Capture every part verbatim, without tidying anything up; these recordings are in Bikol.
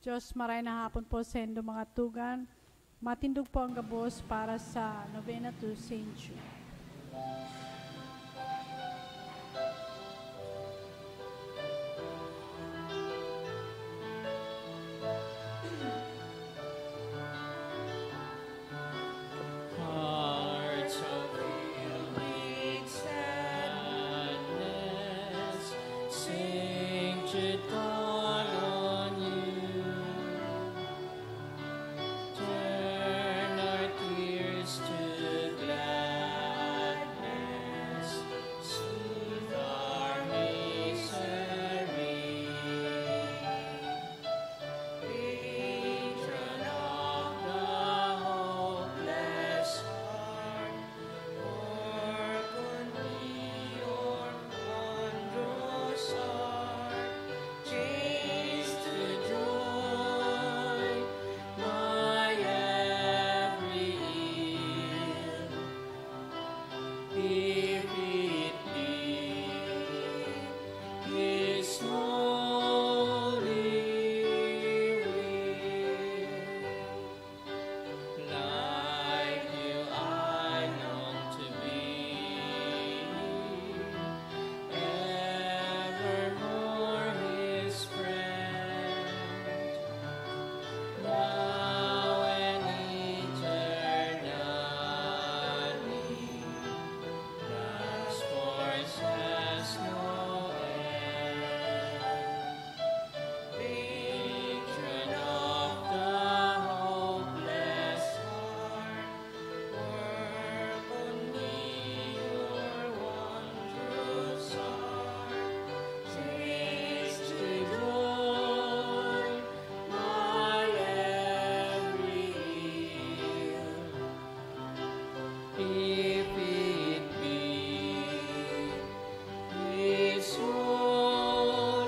Diyos, maray na hapon po saindo mga tugang. Matindog po ang gabos para sa Novena to Saint Jude. Hearts are filled with sadness, sing to dawn on you. Turn our tears to gladness, soothe our misery. Patron of the hopeless heart, work on me your wondrous heart. Change to joy my every ill, if it be His holy will. Like you I long to be, evermore His friend, now and eternally. God's force has no end. Patron of the hopeless heart, work on me your wondrous heart. Change to joy my every ill, if it be His holy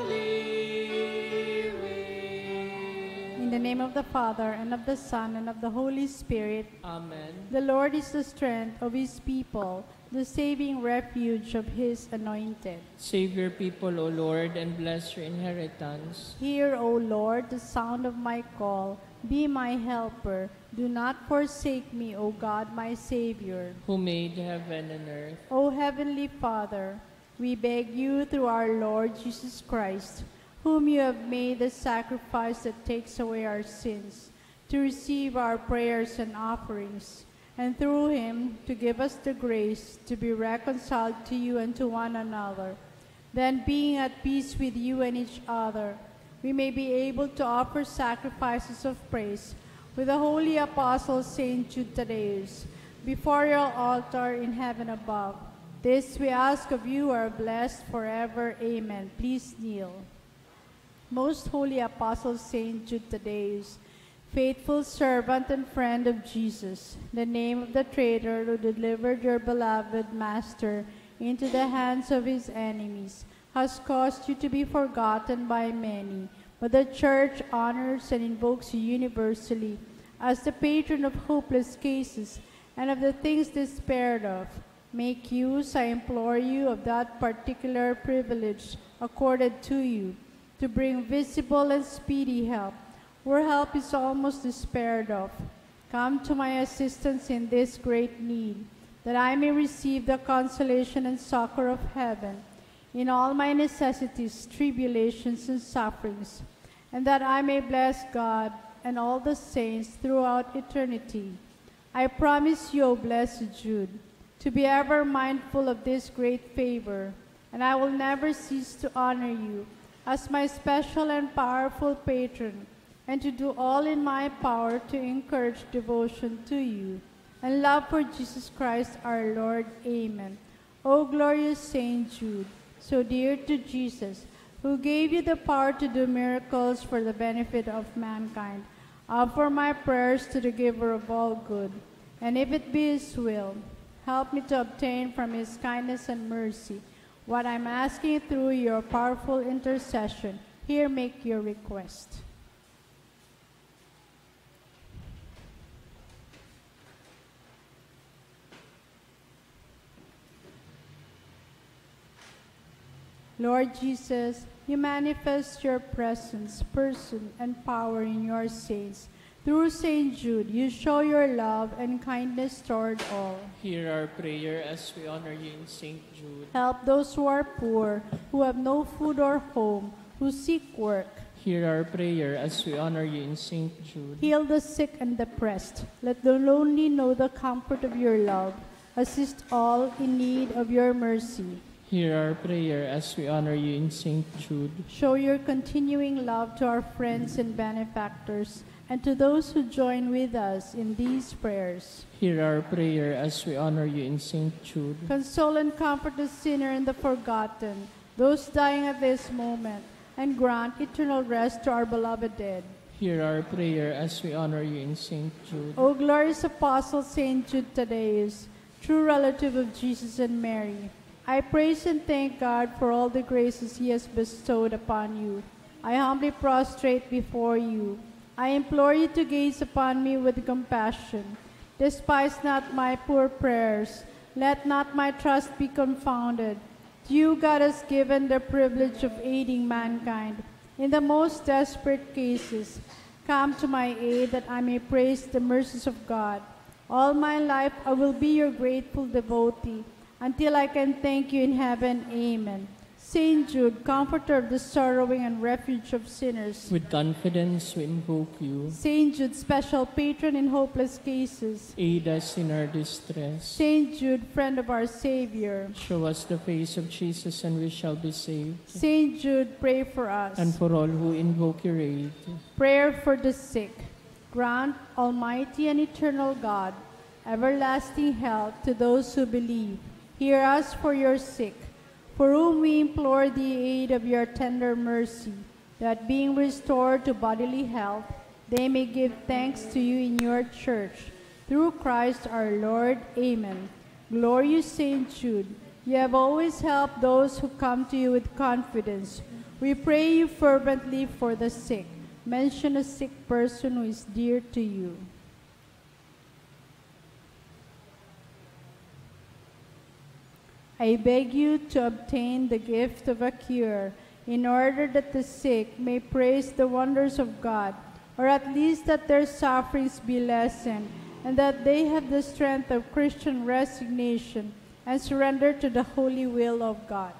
will. In the name of the Father, and of the Son, and of the Holy Spirit. Amen. The Lord is the strength of His people, the saving refuge of His anointed. Save your people, O Lord, and bless your inheritance. Hear, O Lord, the sound of my call. Be my helper. Do not forsake me, O God, my Savior. Who made heaven and earth. O Heavenly Father, we beg you through our Lord Jesus Christ, whom you have made the sacrifice that takes away our sins, to receive our prayers and offerings, and through him to give us the grace to be reconciled to you and to one another. Then, being at peace with you and each other, we may be able to offer sacrifices of praise with the holy apostle Saint Jude Thaddeus before your altar in heaven above. This we ask of you, who are blessed forever. Amen. Please kneel. Most Holy Apostle Saint Jude Thaddeus, faithful servant and friend of Jesus, the name of the traitor who delivered your beloved Master into the hands of his enemies, has caused you to be forgotten by many, but the Church honors and invokes you universally as the patron of hopeless cases and of the things despaired of. Make use, I implore you, of that particular privilege accorded to you to bring visible and speedy help where help is almost despaired of. Come to my assistance in this great need, that I may receive the consolation and succor of heaven in all my necessities, tribulations, and sufferings, and that I may bless God and all the saints throughout eternity. I promise you, O blessed Jude, to be ever mindful of this great favor, and I will never cease to honor you as my special and powerful patron, and to do all in my power to encourage devotion to you and love for Jesus Christ our Lord. Amen. O glorious Saint Jude, so dear to Jesus, who gave you the power to do miracles for the benefit of mankind, offer my prayers to the Giver of all good, and if it be His will, help me to obtain from His kindness and mercy what I am asking through your powerful intercession. Here make your request. Lord Jesus, You manifest your presence, person, and power in your saints. Through Saint Jude, you show your love and kindness toward all. Hear our prayer as we honor you in Saint Jude. Help those who are poor, who have no food or home, who seek work. Hear our prayer as we honor you in Saint Jude. Heal the sick and depressed. Let the lonely know the comfort of your love. Assist all in need of your mercy. Hear our prayer as we honor you in Saint Jude. Show your continuing love to our friends and benefactors, and to those who join with us in these prayers. Hear our prayer as we honor you in Saint Jude. Console and comfort the sinner and the forgotten, those dying at this moment, and grant eternal rest to our beloved dead. Hear our prayer as we honor you in Saint Jude. O glorious Apostle Saint Jude Thaddeus, true relative of Jesus and Mary, I praise and thank God for all the graces He has bestowed upon you. I humbly prostrate before you. I implore you to gaze upon me with compassion. Despise not my poor prayers. Let not my trust be confounded. To you God has given the privilege of aiding mankind in the most desperate cases. Come to my aid that I may praise the mercies of God. All my life I will be your grateful devotee until I can thank you in heaven. Amen. Saint Jude, comforter of the sorrowing and refuge of sinners. With confidence we invoke you. Saint Jude, special patron in hopeless cases. Aid us in our distress. Saint Jude, friend of our Savior. Show us the face of Jesus and we shall be saved. Saint Jude, pray for us. And for all who invoke your aid. Prayer for the sick. Grant, Almighty and Eternal God, everlasting health to those who believe. Hear us for your sick, for whom we implore the aid of your tender mercy, that being restored to bodily health, they may give thanks to you in your church. Through Christ our Lord. Amen. Glorious Saint Jude, you have always helped those who come to you with confidence. We pray you fervently for the sick. Mention a sick person who is dear to you. I beg you to obtain the gift of a cure in order that the sick may praise the wonders of God, or at least that their sufferings be lessened, and that they have the strength of Christian resignation and surrender to the holy will of God.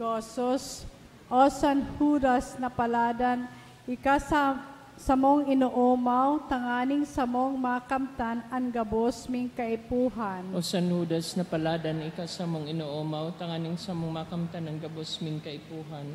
Gosos, o San Judas na paladan, ika sa samong inoomaw, tanganing samong makamtan an gabos ming kaipuhan. O San Judas na paladan, ika samong inoomaw, tanganing samong makamtan an gabos ming kaipuhan.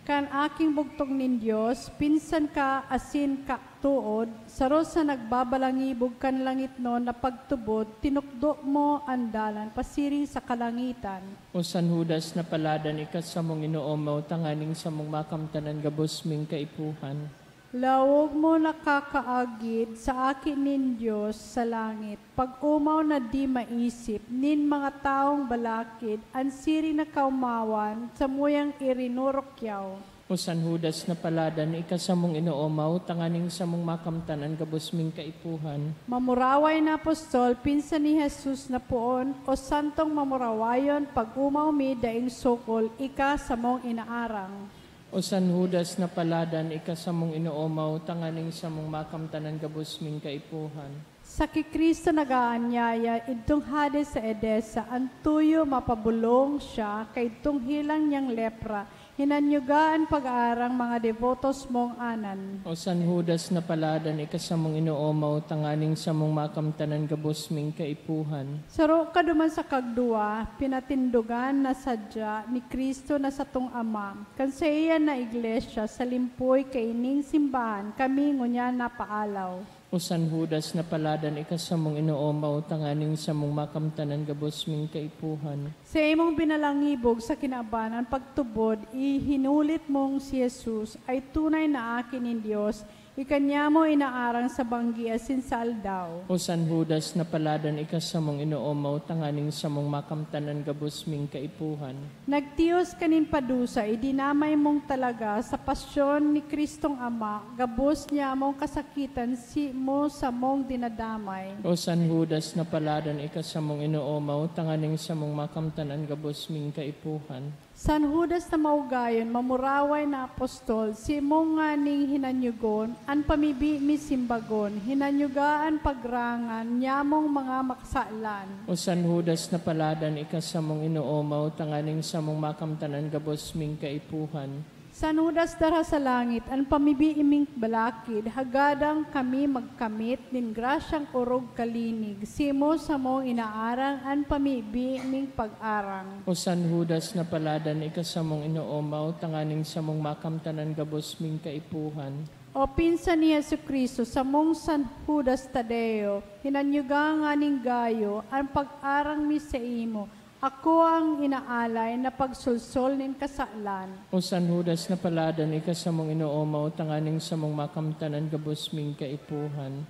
Kan aking bugtong nin Dios, pinsan ka asin katood, saro sa nagbabalangibog kan langitnon na pagtubod, tinukdo mo an dalan pasiring sa kalangitan. O San Judas na paladan, ika samong inoomaw, tanganing samong makamtan an gabos ming kaipuhan. Laog mo nakakaagid sa aki nin Dios sa langit, pag-omaw na di maisip nin mga tawong balakid an siring na kaomawan samuyang irinurukyaw. O San Judas na paladan, ika samong inoomaw, tanganing samong makamtan an gabos ming kaipuhan. Mamuraway na apostol, pinsan ni Jesus na poon, o santong mamurawayon, pag-omaw mi daing sukol, ika samong inaarang. O San Judas na paladan, ika samong inoomaw, tanganing samong makamtan an gabos ming kaipuhan. Sa ki Cristo nag-aanyaya, idtong Hades sa Edesa, an tuyo mapabolong siya, kaidtong helang niyang lepra, hinanyuga an pag-aarang mga debotos mong anan. O San Judas na paladan, ika samong inoomaw, tanganing samong makamtan an gabos ming kaipuhan. Saro ka duman sa kagduwa, pinatindogan na sadya ni Cristo na satong Ama, kan saiya na iglesia, sa limpoy kaining simbahan, kami ngunyan napaalaw. O San Judas na paladan, ika samong inoomaw, tanganing samong makamtan an gabos ming kaipuhan. Sa imong binalangibog sa kinaban an pagtubod, ihinulit mong si Jesus ay tunay na aki nin Dios, Ika niamo inaarang sa banggi asin sa aldaw. O San Judas na paladan, ika samong inoomaw tanganing samong makamtan an gabos ming kaipuhan. Nagtios ka nin padusa, idinamay mong talaga sa pasyon ni Kristong Ama, gabos niamong kasakitan si mo samong dinadamay. O San Judas na paladan, ika samong inoomaw tanganing samong makamtan an gabos ming kaipuhan. San Judas na maugayon, mamuraway na apostol, si mo nganing hinanyugon, an pamibi mi simbagon, hinanyuga an pagrangan nyamong mga makasalan. O San Judas na paladan, ika samong inoomaw tanganing samong makamtan an gabos ming kaipuhan. San Judas dara sa langit, an pamibi ming balakid, hagadang kami magkamit nin grasyang orog kalinig, si mo samong inaarang an pamibi ming pag-arang. O San Judas na paladan, ika samong inoomaw tanganing samong makamtan an gabos ming kaipuhan. O pinsan ni Jesu-Cristo, samong San Judas Tadeo, hinanyuga nganing gayo an pag-arang mi saimo, ako ang inaalay na pagsolsol nin kasalan. O San Judas na paladan, ika samong inoomaw tanganing samong makamtan an gabos ming kaipuhan.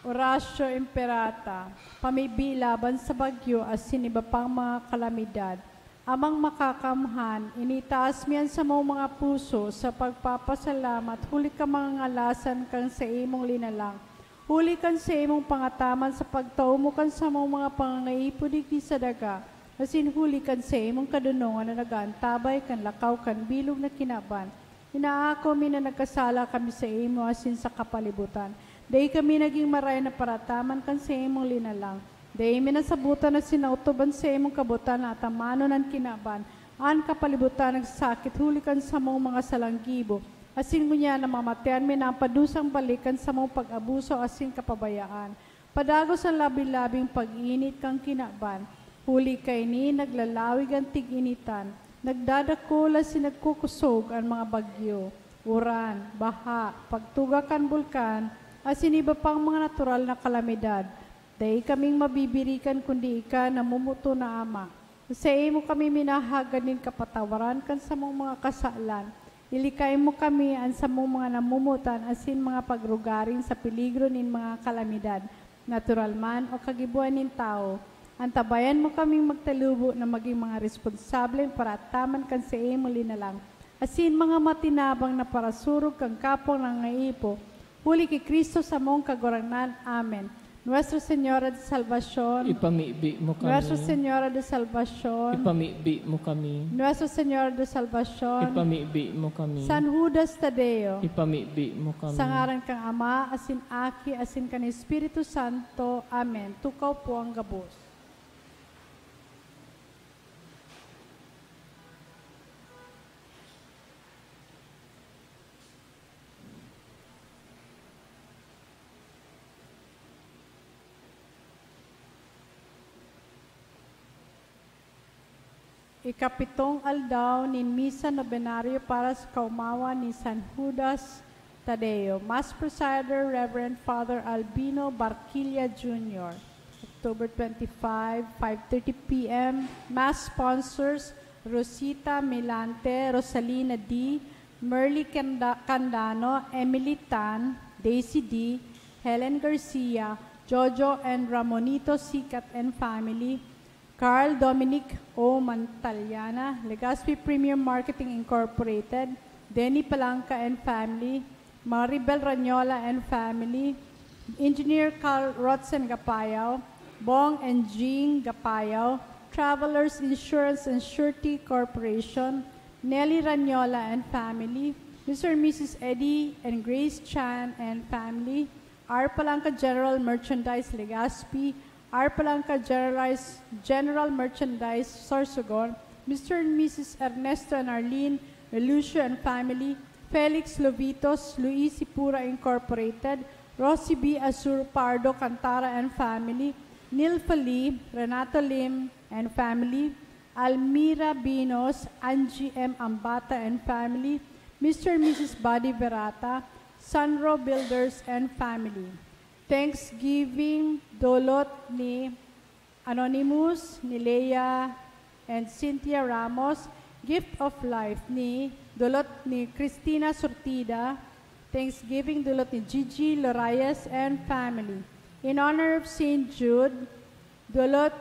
Oratio Imperata, pamibi laban sa bagyo asin iba pang mga kalamidad. Amang Makakamhan, initaas mi an samong mga puso sa pagpapasalamat huli kan mga ngalasan kan saimong linalang, huli kan saimong pangataman sa pagtao mo kan samong mga pangangaipo digdi sa daga, asin huli kan saimong kadonongan na nag-aantabay kan lakaw kan bilog na kinaban. Inaako mi na nagkasala kami saimo asin sa kapalibutan. Dai kami nagin maray na parataman kan saimong linalang. Dai mi nasabotan asin naotob an saimong kabotan na atamanon an kinaban. An kapalibutan nagsasakit huli kan samong mga salang gibo, asin ngunyan namamatean mi na an padusang balik kan samong pag-abuso asin kapabayaan. Padagos an labi-labing pag-init kan kinaban. Huli kaini, naglalawig an tig-initan, nagdadakul asin nagkukosog an mga bagyo, uran, baha, pagtuga kan bulkan, asin iba pang mga natural na kalamidad. Dai kaming mabibirikan kundi ika, namomoton na Ama. Saimo kami minahagad nin kapatawaran kan samong mga kasalan. Ilikay mo kami, an samong mga namomotan asin mga pagrugaring, sa peligro nin mga kalamidad, natural man o kagiboan nin tawo. Antabayan mo kaming magtalubo na magin mga responsable para ataman kan saimong linalang, asin mga matinabang na parasurog kan kapwang nangangaipo, huli ki Cristo samong Kagurangnan. Amen. Nuestra Señora de Salvacion. Ipamibi mo kami. Nuestra Señora de Salvacion. Ipamibi mo kami. Nuestra Señora de Salvacion. Ipamibi mo kami. San Judas Tadeo. Ipamibi mo kami. Sa ngaran kan Ama, asin Aki, asin kan Espiritu Santo. Amen. Tukaw po ang gabos. Ikapitong aldaw nin Misa Nobenaryo para sa kaomawan ni San Judas Tadeo. Mass Presider, Reverend Father Albino Barquilla Junior October twenty-five, five thirty p m. Mass sponsors, Rosita Milante, Rosalina D, Merly Canda-, Candano, Emily Tan, Daisy D, Helen Garcia, Jojo and Ramonito Sicat and family, Carl Dominic O Mantaliana, Legazpi Premier Marketing Incorporated, Denny Palanca and family, Maribel Ranyola and family, Engineer Carl Rotzen Gapayaw, Bong and Jing Gapayaw, Travelers Insurance and Surety Corporation, Nelly Ranyola and family, Mister and Missus Eddie and Grace Chan and family, R Palanca General Merchandise Legazpi, R Palanca Generalize-, General Merchandise Sorsogon, Mister and Missus Ernesto and Arlene Relucio and family, Felix Lovitos, Luis Sipura Incorporated, Rosie B Azur Pardo Cantara and family, Nilfa Lee, Renato Lim and family, Almira Binos, Angie M Ambata and family, Mister and Missus Buddy Verata, Sanro Builders and family. Thanksgiving, dolot ni Anonymous, ni Lea and Cynthia Ramos. Gift of Life ni, dolot ni Cristina Sortida, Thanksgiving dulot ni Gigi Lorayes and family. In honor of Saint Jude, dulot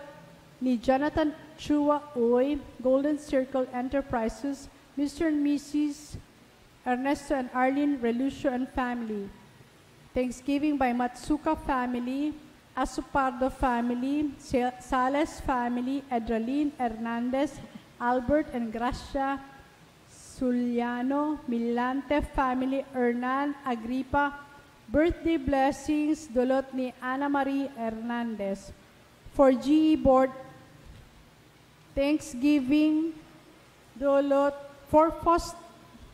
ni Jonathan Chua Uy, Golden Circle Enterprises, Mister and Missus Ernesto and Arlene Relucio and family. Thanksgiving by Matsuka family, Asupardo family, Sa-, Sales family, Edralyn Hernandez, Albert and Gracia Suliano, Milante family, Hernan Agripa, birthday blessings, dulot ni Ana Marie Hernandez. For G E Board, Thanksgiving, dulot for fos-,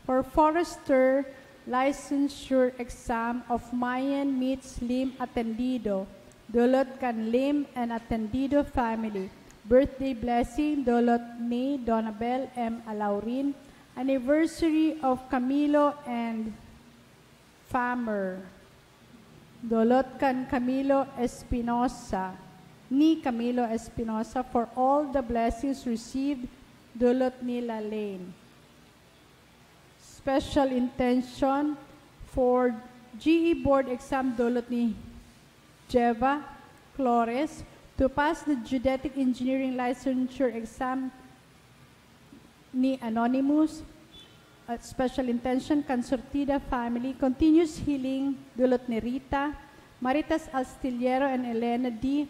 for forester licensure exam of Mayan meets Lim Atendido, dulot kan Lim and Atendido family. Birthday blessing, dulot ni Donabel M. Alaurin. Anniversary of Camilo and Farmer. Dulot kan Camilo Espinosa, ni Camilo Espinosa, for all the blessings received, dulot ni Lalaine. Special intention for G E board exam, dulot ni Jeva Flores, to pass the geodetic engineering licensure exam, ni Anonymous, at special intention kan Sortida family, continuous healing, dulot ni Rita, Maritas Astillero and Elena D,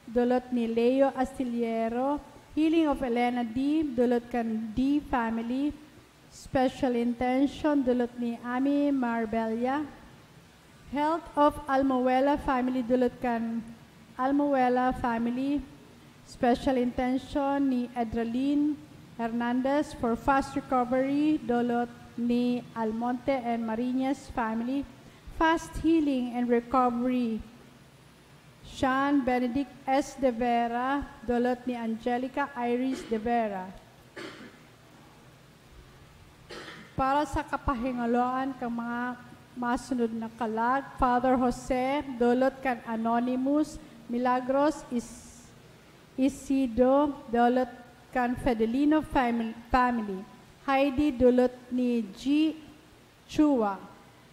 dulot ni Leo Astillero, healing of Elena D, dulot kan D family, special intention, dulot ni Ami Marbella, Health of Almoela family, dulot kan Almoela family. Special intention ni Edralyn Hernandez for fast recovery, dulot ni Almonte and Marinas family. Fast healing and recovery. Sean Benedict S. De Vera, dulot ni Angelica Iris De Vera. Para sa kapahingaloan kan mga masunod na kalag, Father Jose, dulot kan Anonymous, Milagros Is-, Isido, dulot kan Fedelino fami-, family, Heidi, dulot ni G. Chua,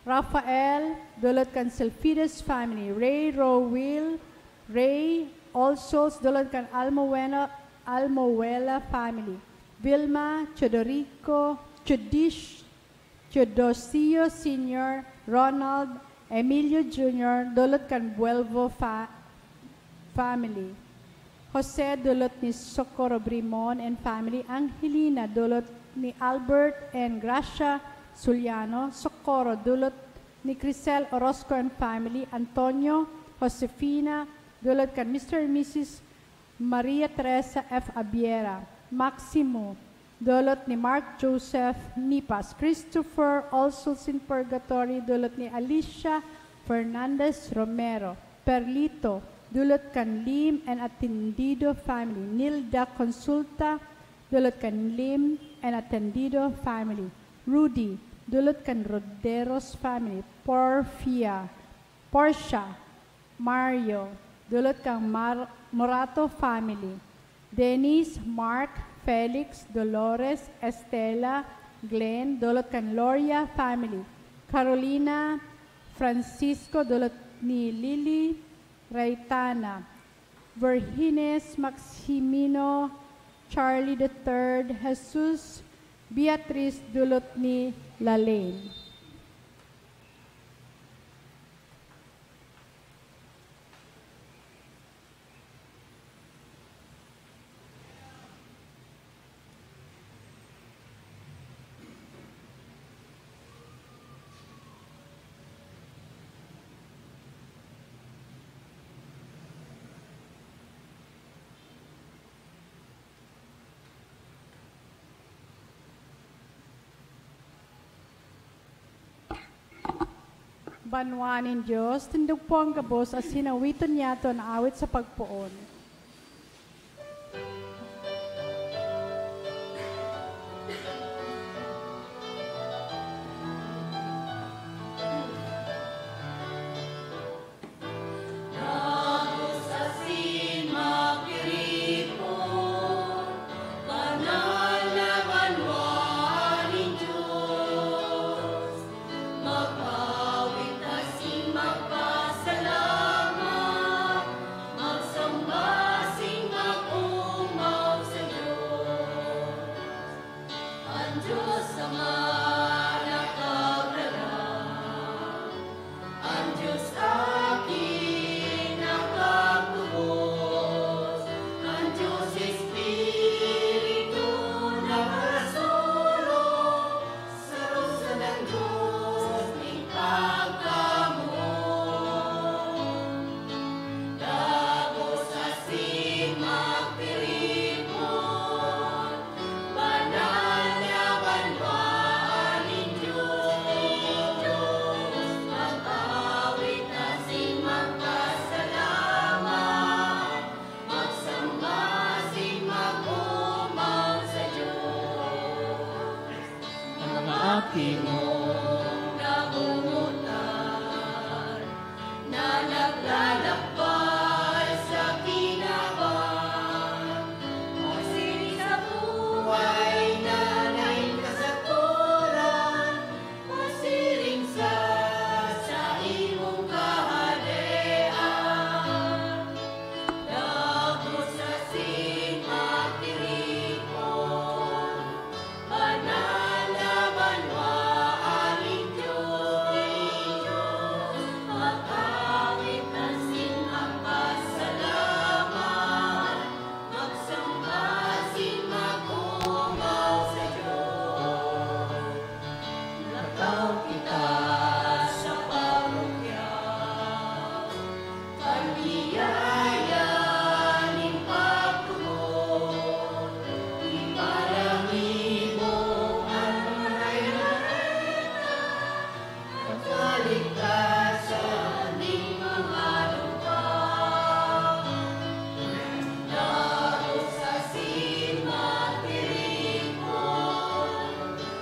Rafael, dulot kan Silfides family, Ray, Rowil, Ray, All Souls, dulot kan Almoena-, Almoela family, Vilma, Teodorico, Teodish-, Teodosio Senior, Ronald, Emilio Junior, dulot kan Buelvo fa-, family, Jose, dulot ni Socorro Brimon and family, Angelina, dulot ni Albert and Gracia Suliano, Socorro, dulot ni Crisel Orozco and family, Antonio, Josefina, dulot kan Mister and Missus Maria Teresa F. Abiera, Maximo, dulot ni Mark Joseph Nipas, Christopher, All Souls in Purgatory, dulot ni Alicia Fernandez Romero, Perlito, dulot kan Lim and Atendido family, Nilda Consulta, dulot kan Lim and Atendido family, Rudy, dulot kan Roderos family, Porfia, Portia, Mario, dulot kan Mar-, Morato family, Dennis, Mark, Felix, Dolores, Estela, Glenn, dulot kan Loria family, Carolina, Francisco, dulot ni Lily Raytana, Virgines, Maximino, Charlie the third, Jesus, Beatriz, dulot ni Lalaine. Banwaan nin Dios, tindog po an gabos asin awiton niyato an awit sa pagpoon. Timong nabunutan na naglalakbay sa kinaban, masiring sa buhay na nain kasakoran, masiring sa saimong kahadean. Dapos asin matiripon, banal na banwaan nin Dios, mag-awit asin magpasalamat, magsamba asin mag-omaw sa Dios. Lakaw kita sa parokya, kan biyaya nin pagtubod, ipalangibo an maray na reyna, at kaligtasan nin mga lupa. Dapos asin matiripon,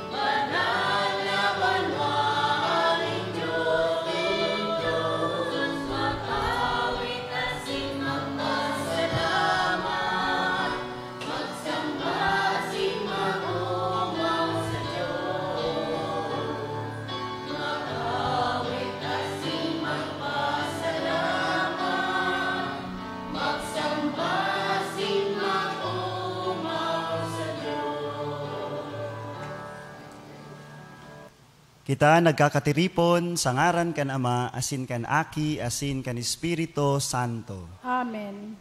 banal na banwaan nin Dios, mag-awit asin magpasalamat, magsamba asin mag-omaw sa Dios, mag-awit asin magpasalamat, magsamba asin mag-omaw sa Dios. Kita nagkakatiripon sa ngaran kan Ama, asin kan Aki, asin kan Espiritu Santo. Amen.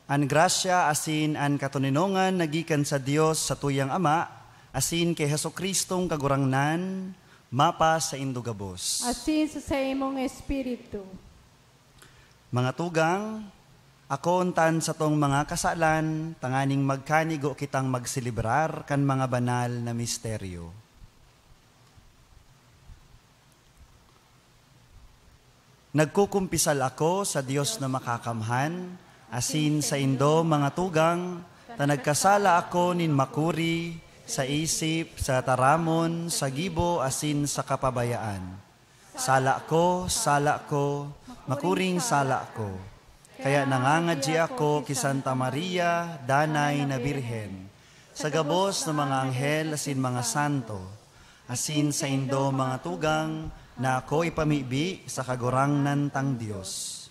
An grasya asin an katoninongan nagikan sa Dios satuyang Ama, asin ki Jesu-Cristong Kagurangnan, mapasaindo gabos. Asin sa saimong espiritu. Mga tugang, akoon ta an satong mga kasalan, tanganing magkanigo kitang magselebrar kan mga banal na misteryo. Nagkukumpisal ako sa Dios na Makakamhan, asin saindo, mga tugang, ta nagkasala ako nin makuri, sa isip, sa taramon, sa gibo, asin sa kapabayaan. Sala ko, sala ko, makuring sala ko. Kaya nangangadyi ako ki Santa Maria, Danay na Birhen, sa gabos na mga anghel asin mga santo, asin saindo, mga tugang, na ako ipamibi sa Kagurangnan tang Dios.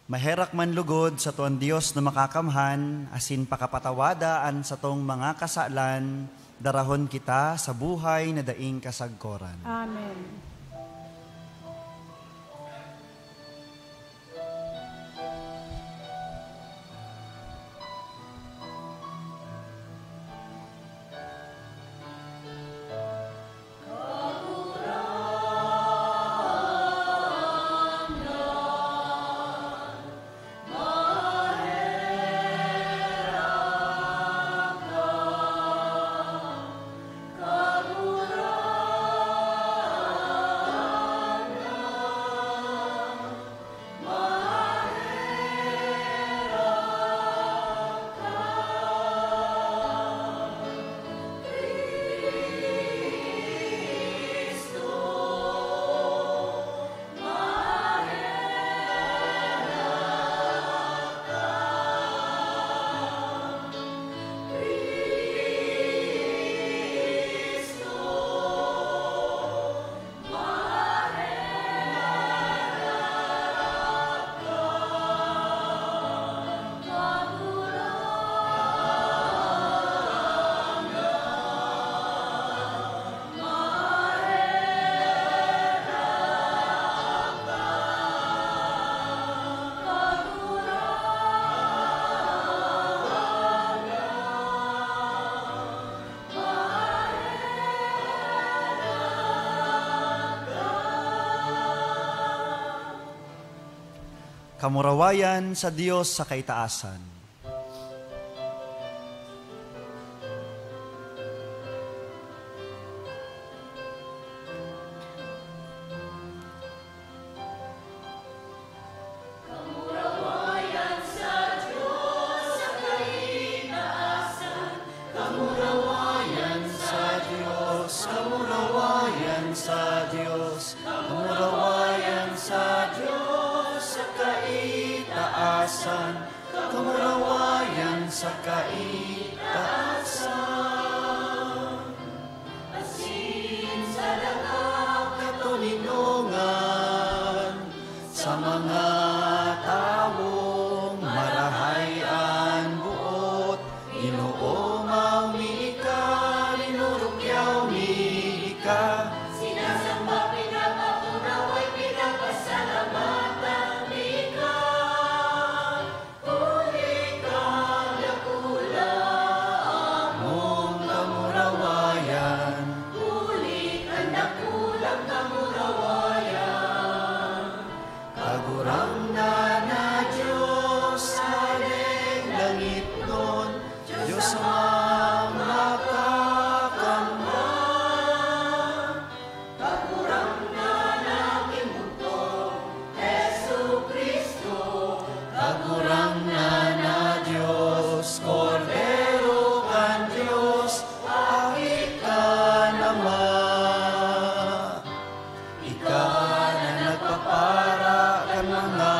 Maherak man lugod sato an Dios na Makakamhan, asin pakapatawada an satong mga kasalan, darahon kita sa buhay na daing kasagkoran. Amen. Kamurawayan sa Dios sa kaitaasan. kamurawayan sa kaitaasan, asin sa dakul katoninongan, sa mga tawong marahay an boot, Ginoo, mayo mi ika, linurukyaw mi ika. Sinasamba, pinapapuraway, pinapasalamatan mi ika. Huli kan dakula among kamurawayan. Huli kan dakulang kamurawayan. Kagurangnan na Dios, Hadeng langitnon, Dios Ama makakamtan. Kagurangnan na Ginoo, Jesu-Cristo, Kagurangnan na Dios, Kordero kan Dios, Aki kan Ama. Ika na nagpapara kan mga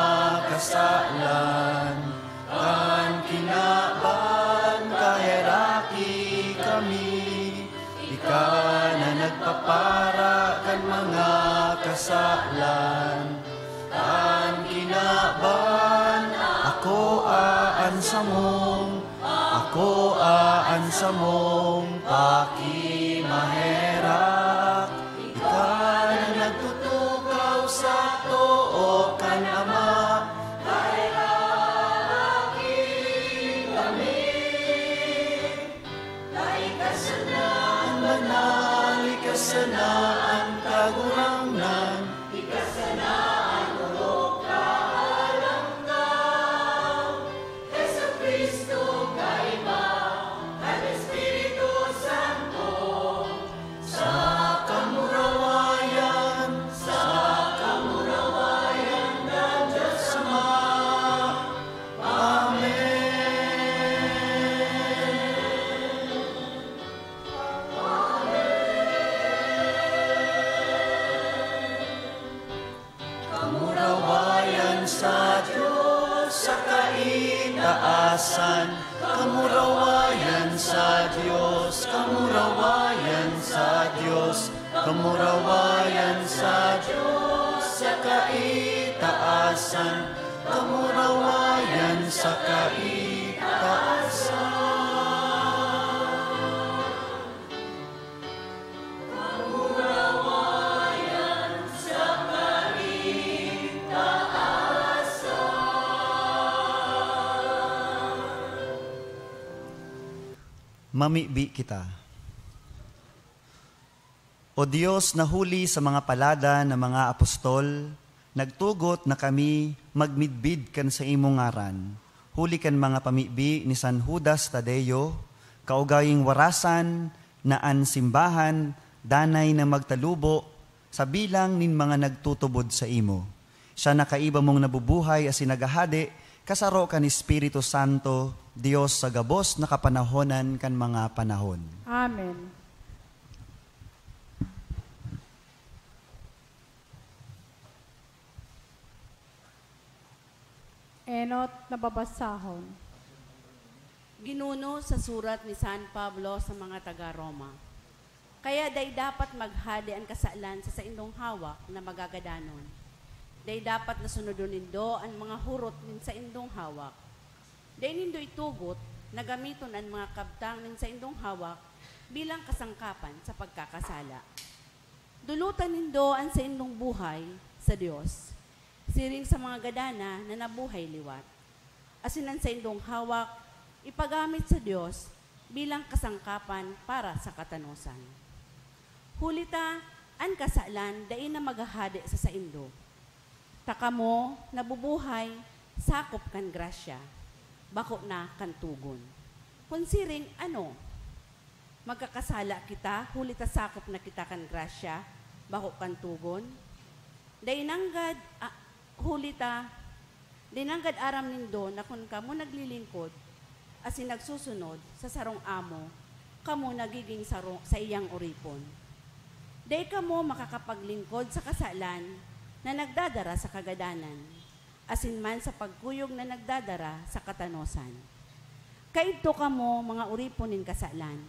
kasalan kan kinaban, kaheraki kami. Ika na nagpapara kan mga kasalan kan kinaban, akoa an samong, akoa an samong pakimaherak. Ika na nagtutukaw sa too kan Ama, kaheraki kami. Ika sana an banal, ika sana an Kagurangnan, ika sana an orog kan alangkaw. Jesu-Cristo, kaiba kan Espiritu Santo, sa kamurawayan, sa kamurawayan kan Dios Ama. Amen. Kamurawayan sa Dios sa kaitaasan. Kamurawayan sa Dios, kamurawayan sa Dios, kamurawayan sa Dios sa kaitaasan, kamurawayan sa kaitaasan. Mamibi kita. O Dios na huli sa mga palada na mga apostol, nagtugot na kami magmidbid kan saimong ngaran, huli kan mga pamibi ni San Judas Tadeo, kaugayong warasan na an simbahan danay na magtalubo sa bilang nin mga nagtutubod saimo. Siya na kaiba mong nabubuhay asin naghahade, kasaro kan Espiritu Santo, Dios sa gabos na kapanahonan kan mga panahon. Amen. Enot na babasahon. Ginuno sa surat ni San Pablo sa mga taga Roma. Kaya dai dapat maghade an kasalan sa saindong hawak na magagadanon. Dai dapat na sunodon nindo an mga hurot nin saindong hawak. Dai nindo itugot na gamiton an mga kabtang nin saindong hawak bilang kasangkapan sa pagkakasala. Dulutan nindo an saindong buhay sa Dios, siring sa mga gadana na nabuhay liwat, asin an saindong hawak ipagamit sa Dios bilang kasangkapan para sa katanosan. Huli ta, an kasalan dai na maghahade sa saindo. Ta kamo nabubuhay sakop kan grasya, bako na kan togon. Kun siring, ano? Magkakasala kita huli ta sakop na kita kan grasya, bako kan togon? Dai nanggad, ah, huli ta, dai nanggad aram nindo na kun kamo naglilingkod asin nagsusunod sa sarong amo, kamo nagigin saro, saiyang oripon. Dai kamo makakapaglingkod sa kasalan na nagdadara sa kagadanan. asin man sa pagkuyog na nagdadara sa katanosan. Kaidto kamo, mga oripon nin kasalan.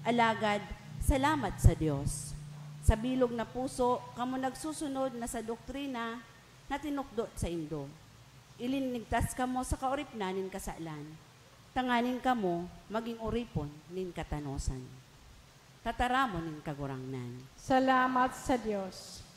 Alagad, salamat sa Dios. Sa bilog na puso, kamo nagsusunod na sa doktrina na tinukdo saindo. Ilinigtas kamo sa kaoripnan nin kasalan, tanganing kamo magin oripon nin katanosan. Tataramon nin Kagurangnan. Salamat sa Dios.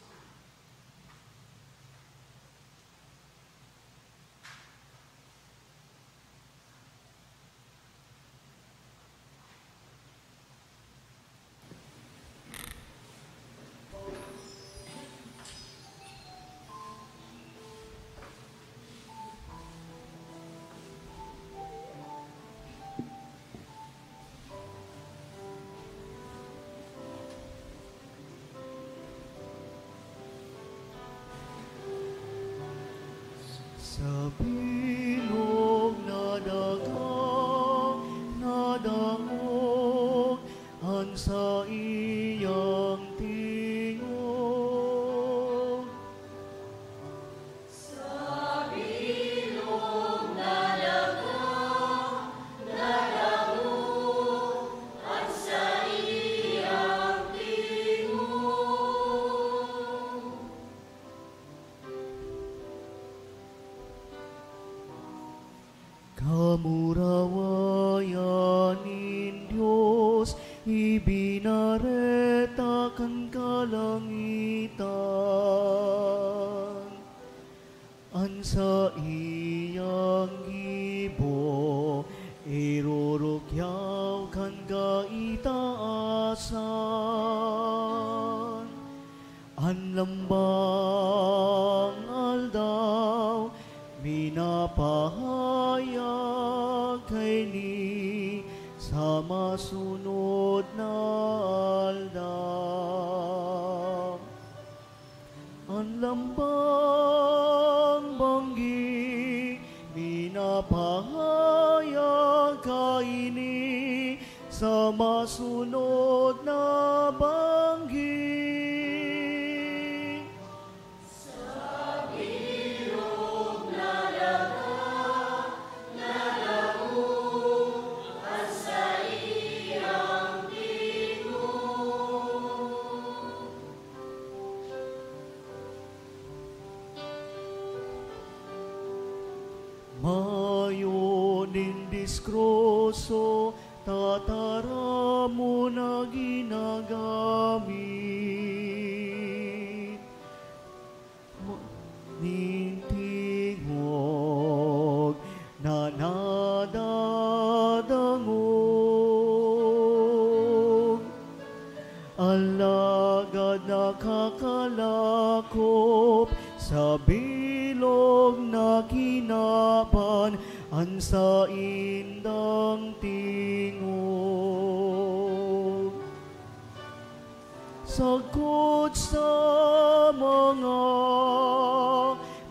Sa bilog na daga, nadangog an saiyang tingog. Sa bilog na daga, nadangog an saiyang tingog. Kamurawayan nin Dios, ibinareta kan kalangitan. An saiyang gibo, irurukyaw kan kaitaasan. An lambang aldaw, minapahayag kaini sa masunod na aldaw. An lambang banggi, minapahayag kaini sa masunod na banggi. Sa bilog na daga, nadangog an saiyang tingog. Mayo nin diskroso, tataramon na ginagamit. Ma-, nin tingog na nadadangog. Alagad nakakalakop sa bilog na kinaban an saindang tingog. Sagkod sa mga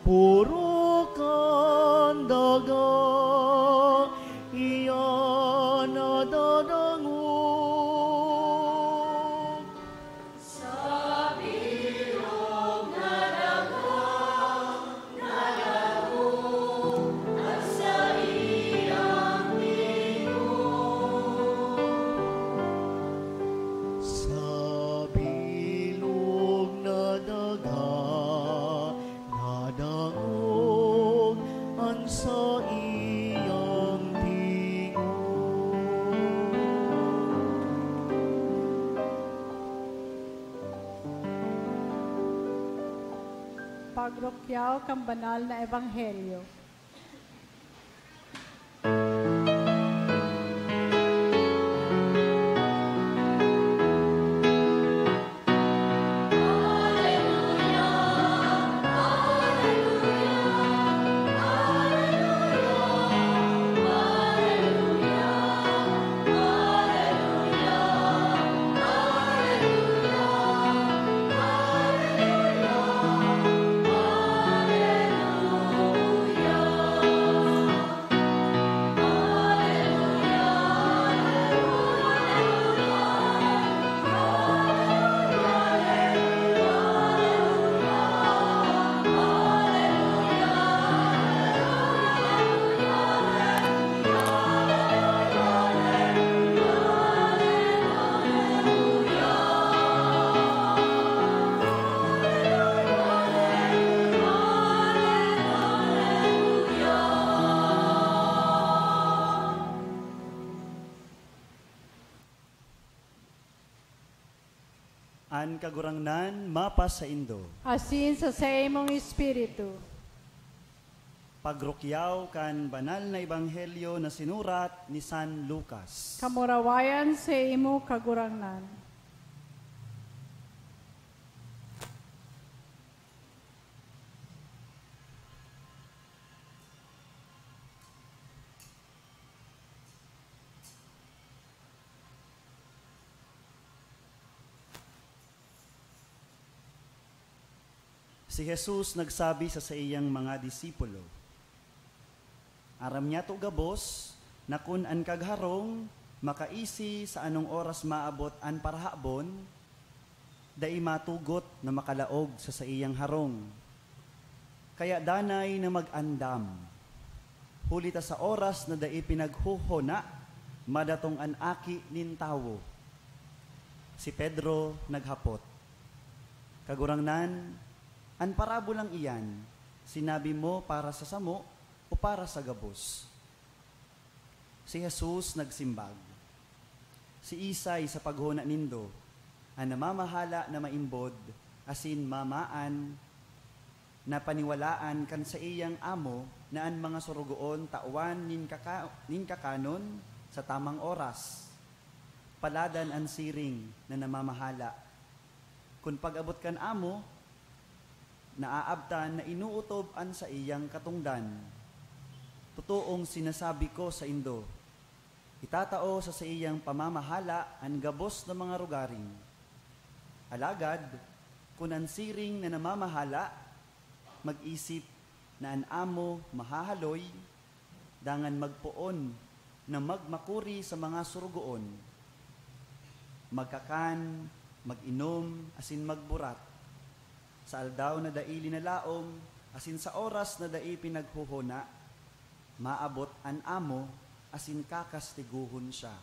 purok kan daga, iyan nadadangog. Sa bilog na daga, nadangog an saiyang tingog. Sa bilog na daga, nadangog an saiyang tingog. Pagrukyaw kan Banal na Ebanghelyo. An Kagurangnan mapasaindo. Asin sa saimong espiritu. Pagrukyaw kan Banal na Ebanghelyo na sinurat ni San Lucas. Kamurawayan sa imo, Kagurangnan. Si Jesus nagsabi sa saiyang mga disipulo, "Aram niyato gabos na kun an kagharong makaisi sa anong oras maabot an parahabon, dai matugot na makalaog sa saiyang harong. Kaya danay na mag-andam, huli ta sa oras na dai pinaghohona, madatong an Aki nin Tawo." Si Pedro naghapot, "Kagurangnan, an parabolang iyan, sinabi mo para sa samo o para sa gabos?" Si Jesus nagsimbag, "Siisay sa paghona nindo an namamahala na maimbod asin mamaan na paniwalaan kan saiyang amo na an mga sorogoon tawan nin kaka-, nin kakanon sa tamang oras? Paladan an siring na namamahala! Kun pag-abot kan amo, naaabtan na inootob an saiyang katongdan. Totoong sinasabi ko saindo, itatao sa saiyang pamamahala an gabos na mga rogaring. Alagad, kun an siring na namamahala mag-isip na an amo mahahaloy, dangan magpoon na magmakuri sa mga sorogoon, magkakan, mag-inom, asin magburat, sa aldaw na dai linalaom asin sa oras na dai pinaghohona, maabot an amo asin kakastigohon siya.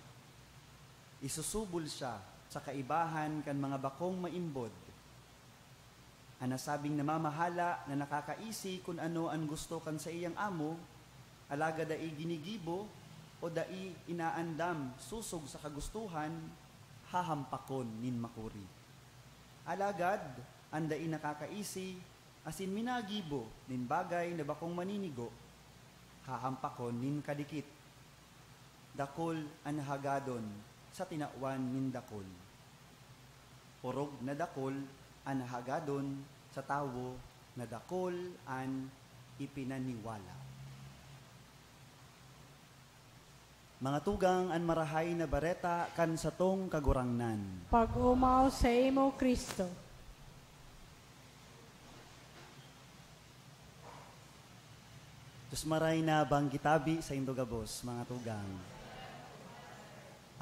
Isusubol siya sa kaibahan kan mga bakong maimbod. An nasabing namamahala na nakakaisi kun ano an gusto kan saiyang amo, alagad dai ginigibo o dai inaandam sosog sa kagustohan, hahampakon nin makuri. Alagad an dai nakakaisi asin minagibo nin bagay na bakong maninigo, hahampakon nin kadikit. Dakul an hagadon sa tinawan nin dakul. Orog na dakul an hagadon sa tawo na dakul an ipinaniwala." Mga tugang, an Marahay na Bareta kan satong Kagurangnan. Pag-omaw saimo, Cristo. Diyos maray na banggitabi saindo gabos, mga tugang.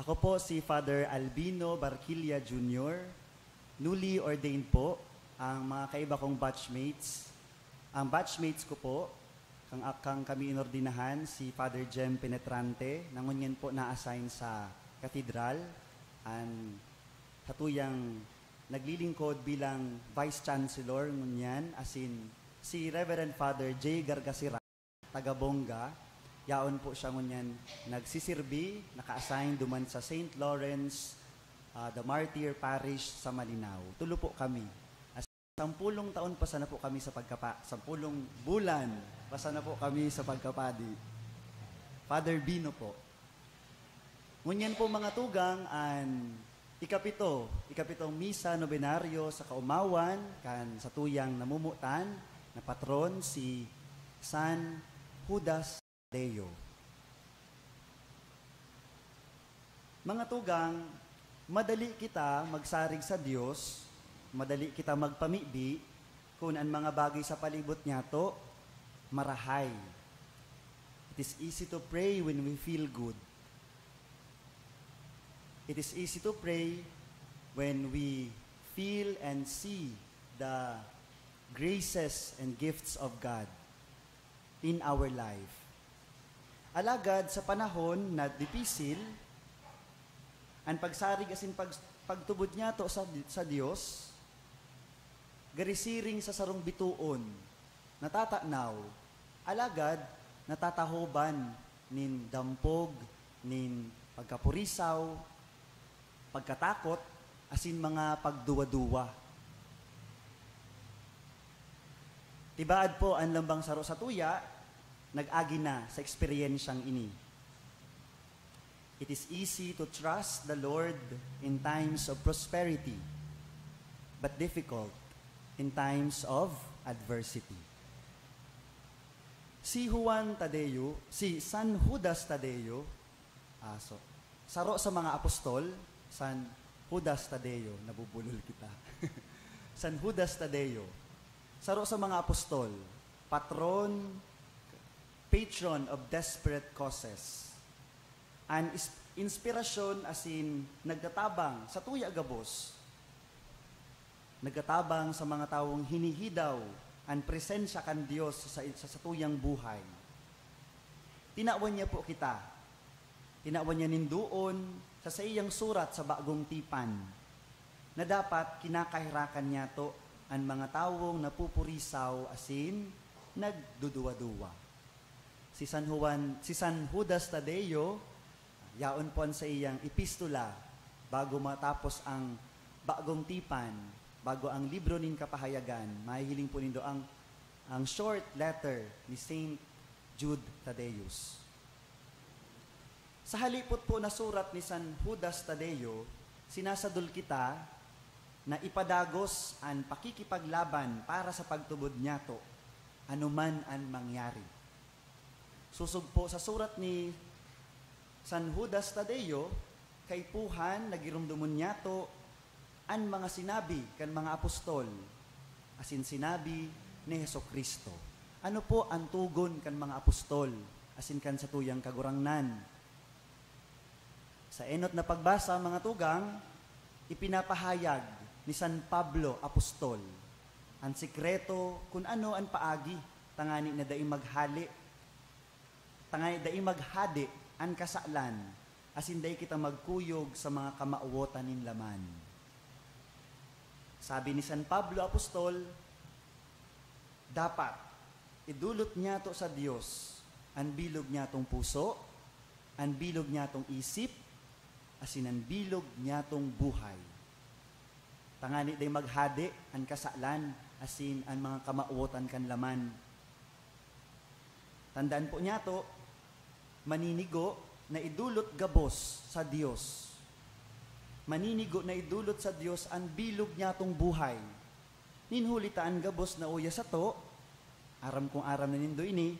Ako po si Father Albino Barquilla Junior, newly ordained po. Ang mga kaiba kong batchmates, ang batchmates ko po, kang, kang kami inordinahan, si Father Jem Penetrante, na ngunyan po na-assign sa Katedral, an satuyang naglilingkod bilang Vice Chancellor ngunyan, asin si Reverend Father Jay Gargasira, taga Bonga. Yaon po siya ngunyan nagsisirbi, naka-assign duman sa Saint Lawrence, ah, the Martyr Parish sa Malinao. Tulo po kami. As, sampulong taon pa sana po kami sa pagkapa-, sampulong bulan pa sana po kami sa pagkapadi. Father Bino po. Ngunyan po, mga tugang, an ikapito, ikapitong misa nobenaryo sa kaomawan kan satuyang namumutan na patron, si San Judas Tadeo. Mga tugang, madali kita magsarig sa Dios, madali kita magpamibi kun an mga bagay sa palibot niyato marahay. It is easy to pray when we feel good. It is easy to pray when we feel and see the graces and gifts of God in our life. Alagad sa panahon na dipisil, an pagsarig asin pag-, pagtubod niyato sa, sa Dios, gari siring sa sarong bitoon, natatanaw, alagad natatahoban nin dampog, nin pagkapurisaw, pagkatakot, asin mga pagduwa-duwa. Tibaad po, an lambang saro sa tuya, nag-agi na sa eksperyensyang ini. It is easy to trust the Lord in times of prosperity, but difficult in times of adversity. Si Juan Tadeo, si San Judas Tadeo, ah, so, saro sa mga apostol, San Judas Tadeo, nabubulol kita. San Judas Tadeo, saro sa mga apostol, patron, patron of desperate causes. An is-, inspirasyon asin nagtatabang sa tuya gabos. Nagtatabang sa mga tawong hinihidaw an presensya kan Dios sa, sa satuyang buhay. Tinawan niya po kita. Tinawan niya nin doon sa saiyang surat sa Bagong Tipan, na dapat kinakaherakan niyato an mga tawong napupurisaw asin nagduduwa-duwa. Si San Juan, si San Judas Tadeo, yaon po an saiyang epistola bago matapos ang Bagong Tipan, bago ang libro nin Kapahayagan. Mahihiling po nindo ang, ang short letter ni Saint Jude Thaddeus. Sa halipot po na surat ni San Judas Tadeo, sinasadol kita na ipadagos an pakikipaglaban para sa pagtubod niyato, anuman an mangyari. Sosog po sa surat ni San Judas Tadeo, kaipuhan na giromdomon niyato an mga sinabi kan mga apostol, asin sinabi ni Jesu-Cristo. Ano po an togon kan mga apostol asin kan satuyang Kagurangnan? Sa enot na pagbasa, mga tugang, ipinapahayag ni San Pablo Apostol an sekreto kun ano an paagi tangani na dai maghali, tangani dai maghade an kasalan, asin dai kita magkuyog sa mga kamawotan nin laman. Sabi ni San Pablo Apostol, dapat idolot niyato sa Dios an bilog niyatong puso, an bilog niyatong isip, asin an bilog niyatong buhay, tangani dai maghade an kasalan asin an mga kamawotan kan laman. Tandaan po niyato, maninigo na idolot gabos sa Dios. Maninigo na idolot sa Dios an bilog niyatong buhay. Nin huli ta an gabos na uya sato, aram kong aram na nindo ini,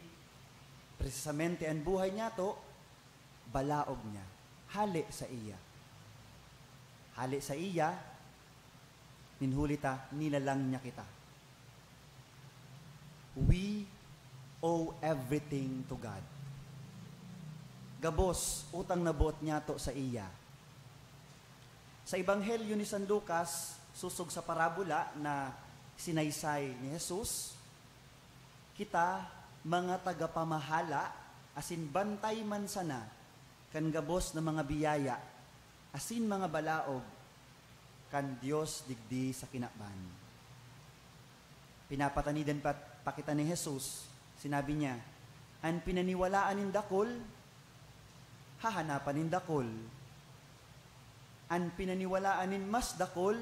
presisamente an buhay niyato, balaog niya, hale sa iya. Hale sa iya, nin huli ta, nilalang niya kita. We owe everything to God. Gabos, utang na boot niyato sa iya. Sa Ebanghelyo ni San Lucas, sosog sa parabola na sinaysay ni Jesus, kita, mga tagapamahala asin bantay man sana kan gabos na mga biyaya asin mga balaog kan Dios digdi sa kinaban. Pinapatanidan pa, pa kita ni Jesus. Sinabi niya, "An pinaniwalaan nin dakul, hahanapan nin dakul. An pinaniwalaan nin mas dakul,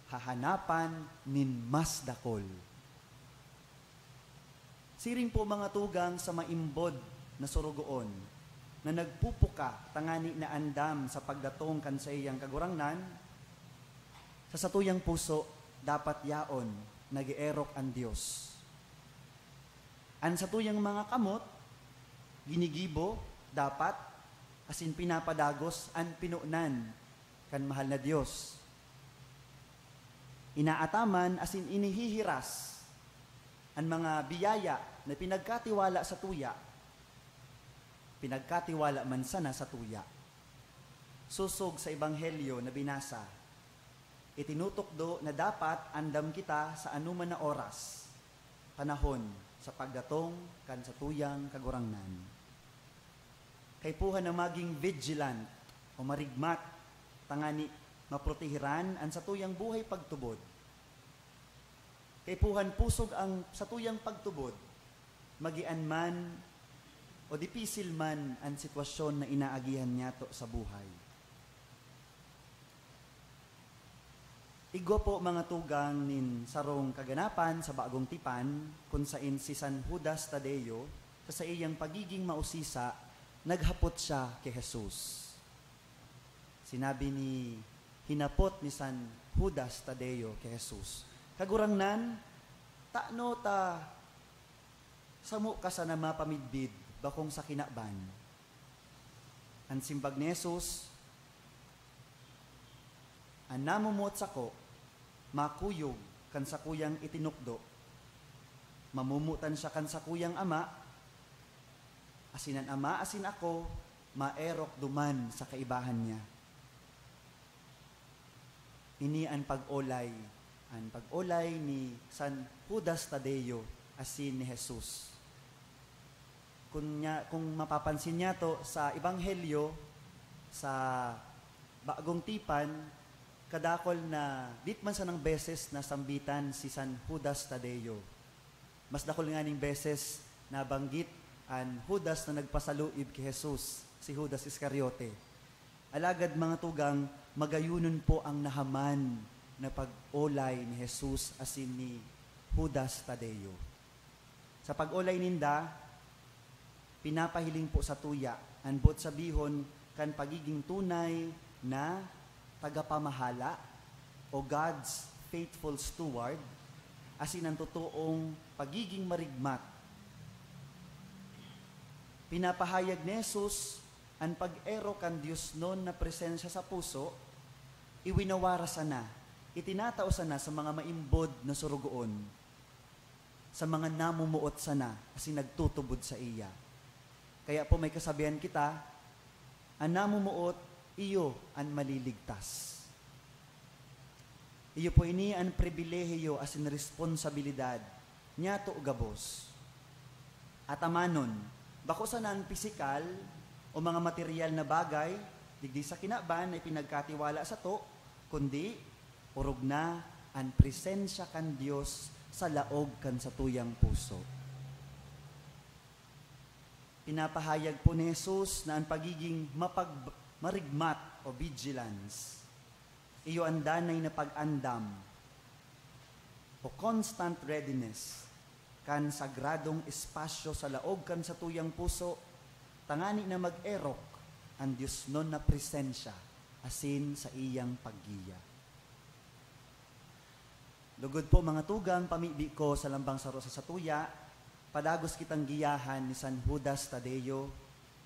hahanapan nin mas dakul." Siring po, mga tugang, sa maimbod na sorogoon na nagpupuka tangani na andam sa pagdatong kan saiyang Kagurangnan, sa satuyang puso dapat yaon nag-eerok an Dios. An satuyang mga kamot ginigibo dapat asin pinapadagos an pinonan kan mahal na Dios. Inaataman asin inihihiras an mga biyaya na pinagkatiwala sa tuya, pinagkatiwala man sana sa tuya. Sosog sa Ebanghelyo na binasa, itinutukdo na dapat andam kita sa anoman na oras, panahon sa pagdatong kan satuyang Kagurangnan. Kaipuhan na maging vigilant o marigmat, tangani maprotehiran an satuyang buhay pagtubod. Kaipuhan pusog ang satuyang pagtubod, magian man o dipisil man an sitwasyon na inaagihan niyato sa buhay. Igwa po, mga tugang, nin sarong kaganapan sa bagong tipan, kun saen si San Judas Tadeo, sa saiyang pagiging mausisa, naghapot siya ki Jesus. Sinabi ni, hinapot ni San Judas Tadeo ki Jesus, "Kagurangnan, tano ta samo ka sana mapamidbid bakong sa kinaban?" An simbag ni Jesus, "An namomoot sako, makuyog kan sakuyang itinukdo. Mamomotan siya kan sakuyang Ama, asin an Ama asin ako maerok duman sa kaibahan niya." Ini an pag-olay, an pag-olay ni San Judas Tadeo asin ni Jesus. Kun nya-, kung mapapansin niyato sa Ebanghelyo, sa Bagong Tipan, kadakol na dit man sanang beses nasambitan si San Judas Tadeo. Mas dakul nganing beses nabanggit an Judas na nagpasaluib ki Jesus, si Judas Iscariote. Alagad, mga tugang, magayonon po ang nahaman na pag-olay ni Jesus asin ni Judas Tadeo. Sa pag-olay ninda, pinapahiling po satuya an boot sabihon kan pagiging tunay na tagapamahala o God's faithful steward, asin an totoong pagiging marigmat. Pinapahayag ni Jesus an pag-erok kan diosnon na presensya sa puso, iwinawara sana, itinatao sana sa mga maimbod na sorogoon, sa mga namomoot sana asin nagtutubod saiya. Kaya po may kasabihan kita, "An namomoot, iyo an maliligtas." Iyo po ini an pribilehiyo asin responsabilidad niyato gabos. Atamanon, bako sana an pisikal o mga materyal na bagay digdi sa kinaban na ipinagkatiwala sato, kundi orog na an presensya kan Dios sa laog kan satuyang puso. Pinapahayag po ni Jesus na an pagiging mapag-, marigmat o vigilance, iyo an danay na pag-andam o constant readiness kan sagradong espasyo sa laog kan satuyang puso, tangani na mag-erok an diosnon na presensya asin saiyang paggiya. Lugod po, mga tugang, pamibi ko sa lambang saro sa satuya, padagos kitang giyahan ni San Judas Tadeo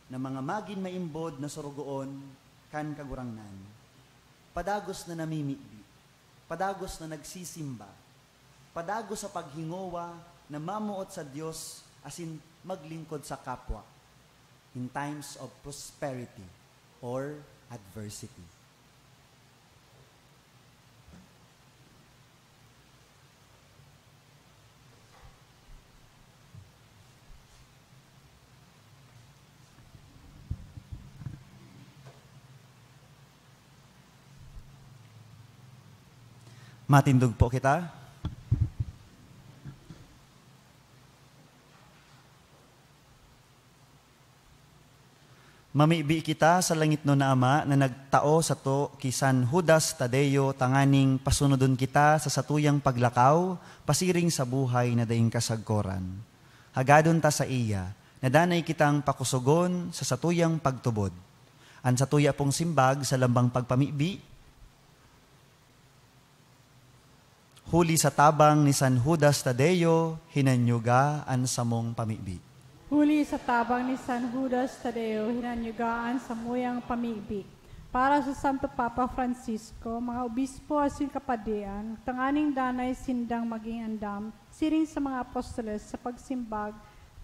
na mga magin maimbod na sorogoon kan Kagurangnan. Padagos na namimibi, padagos na nagsisimba, padagos sa paghingowa na mamoot sa Dios asin maglingkod sa kapwa in times of prosperity or adversity. Matindog po kita. Mamibi kita sa langitnon na Ama na nagtao sato ki San Judas Tadeo tanganing pasunodon kita sa satuyang paglakaw pasiring sa buhay na daing kasagkoran. Hagadon ta saiya na danay kitang pakusogon sa satuyang pagtubod. An satuya pong simbag sa lambang pagpamibi, Huli sa tabang ni San Judas Tadeo, hinanyuga an samong pamibi. Huli sa tabang ni San Judas Tadeo, hinanyuga an samuyang pamibi. Para sa Santo Papa Francisco, mga obispo asin kapadian, tanganing danay sindang magin andam siring sa mga apostoles sa pagsimbag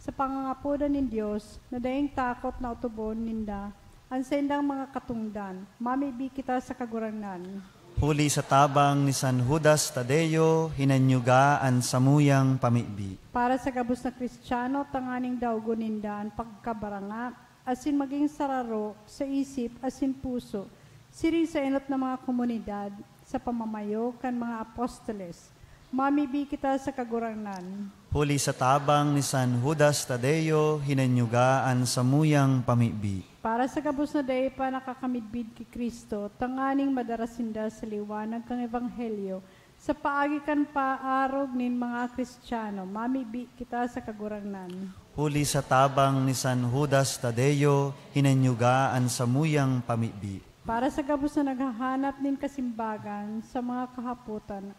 sa pangangapodan nin Dios na daing takot na otobon ninda an saindang mga katongdan. Mamibi kita sa Kagurangnan. Huli sa tabang ni San Judas Tadeo, hinanyuga an samuyang pamibi. Para sa gabos na Kristiyano, tanganing daogon ninda an pagkabaranga asin magin sararo sa isip asin puso, siring sa enot na mga komunidad sa pamamayo kan mga apostoles. Mamibi kita sa Kagurangnan. Huli sa tabang ni San Judas Tadeo, hinanyuga an samuyang pamibi. Para sa gabos na dai pa nakakamidbid ki Cristo, tanganing madara sinda sa liwanag kan Ebanghelyo, sa paagi kan paarog nin mga Cristiano, mamibi kita sa Kagurangnan. Huli sa tabang ni San Judas Tadeo, hinanyuga an samuyang pamibi. Para sa gabos na naghahanap nin kasimbagan sa mga kahapotan,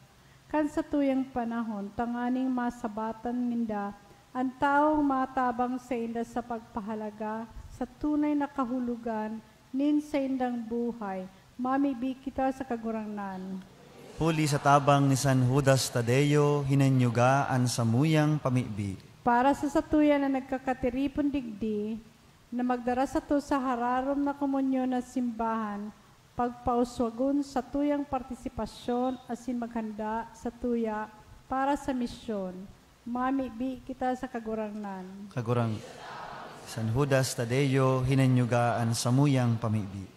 kan satuyang panahon, tanganing masabatan ninda an tawong matabang sainda sa pagpahalaga sa tunay na kahulogan nin saindang buhay, mamibi kita sa Kagurangnan. Huli sa tabang ni San Judas Tadeo, hinanyuga an samuyang pamibi. Para sa satuya na nagkakatiripon digdi, na magdara sato sa hararom na komunyon na simbahan, pagpauswagon satuyang partisipasyon asin maghanda satuya para sa misyon, mamibi kita sa Kagurangnan. Kagurang-, San Judas Tadeo, hinanyuga an samuyang pamibi.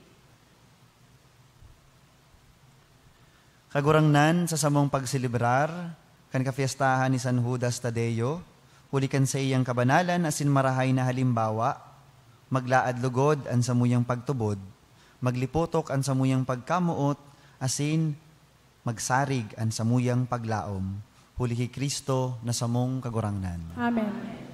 Kagurangnan, sa samong pagselebrar kan kapiestahan ni San Judas Tadeo, huli kan saiyang kabanalan asin marahay na halimbawa, maglaad lugod an samuyang pagtubod, maglipotok an samuyang pagkamoot, asin magsarig an samuyang paglaom, huli ki Cristo na samong Kagurangnan. Amen.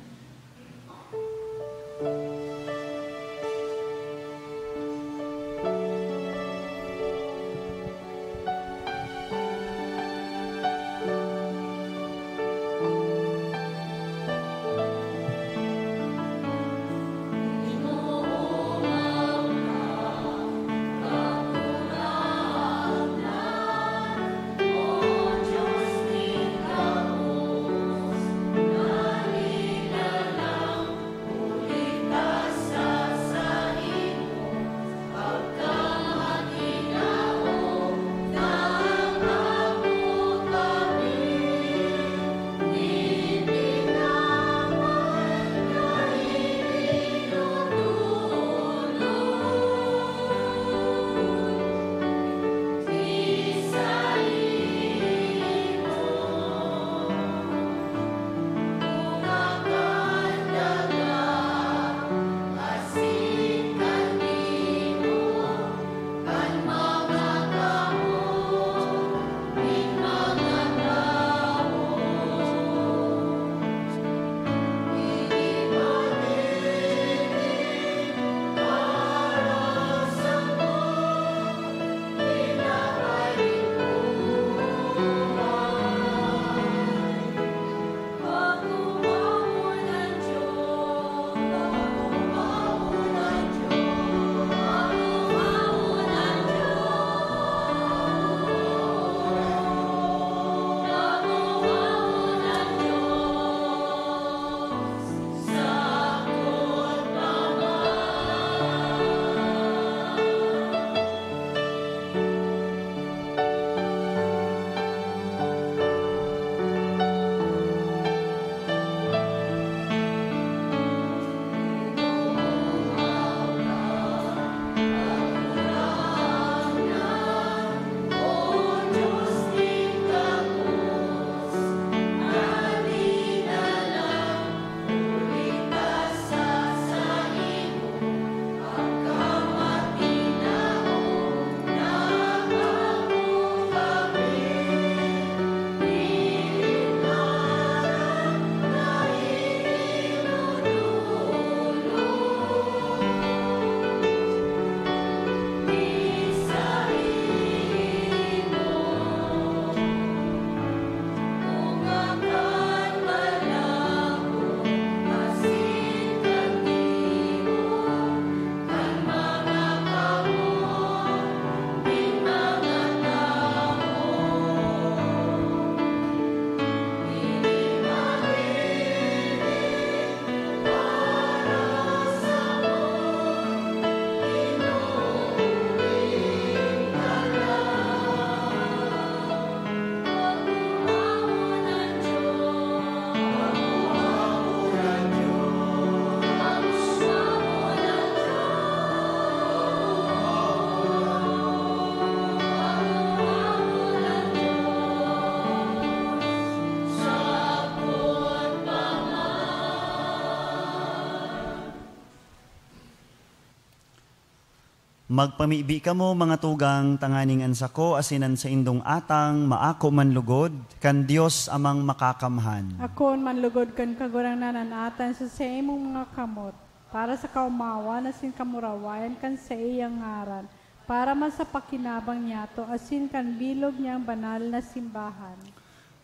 Magpamibi kamo, mga tugang, tanganing an sako asin an saindong atang maako man lugod kan Dios Amang Makakamhan. Akoon man lugod kan Kagurangnan an atan sa saimong mga kamot, para sa kaomawan asin kamurawayan kan saiyang ngaran, para man sa pakinabang niyato asin kan bilog niyang banal na simbahan.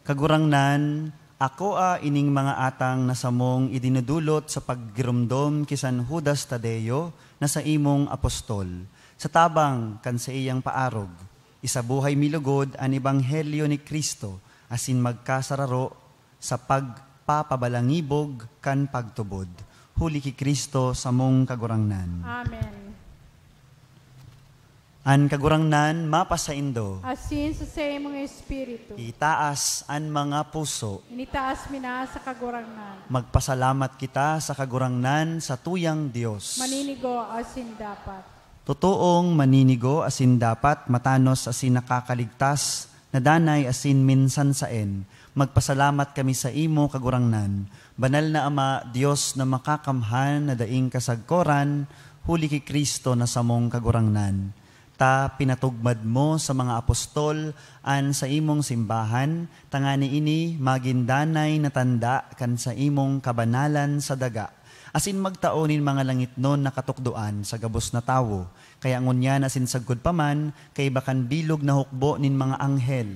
Kagurangnan, akoa ining mga atang na samong idinudulot sa paggiromdom ki San Judas Tadeo na saimong apostol, sa tabang kan saiyang paarog. Isabuhay mi lugod an ebanghelyo ni Cristo asin magkasararo sa pagpapabalangibog kan pagtubod, huli ki Cristo samong Kagurangnan. Amen. An Kagurangnan mapasaindo. Asin sa saimong espiritu. Itaas an mga puso. Initaas mi na sa Kagurangnan. Magpasalamat kita sa Kagurangnan, sa tuyang Dios. Maninigo asin dapat. Totoong maninigo asin dapat, matanos asin nakakaligtas, na danay asin minsan saen. Magpasalamat kami saimo, Kagurangnan, Banal na Ama, Dios na makakamhan na daing kasagkoran, huli ki Cristo na samong Kagurangnan. Ta pinatugmad mo sa mga apostol an saimong simbahan, tangani ini magin danay na tanda kan saimong kabanalan sa daga, asin magtao nin mga langitnon na katukdoan sa gabos na tawo. Kaya ngunyan asin sagkod pa man, kaiba kan bilog na hukbo nin mga anghel,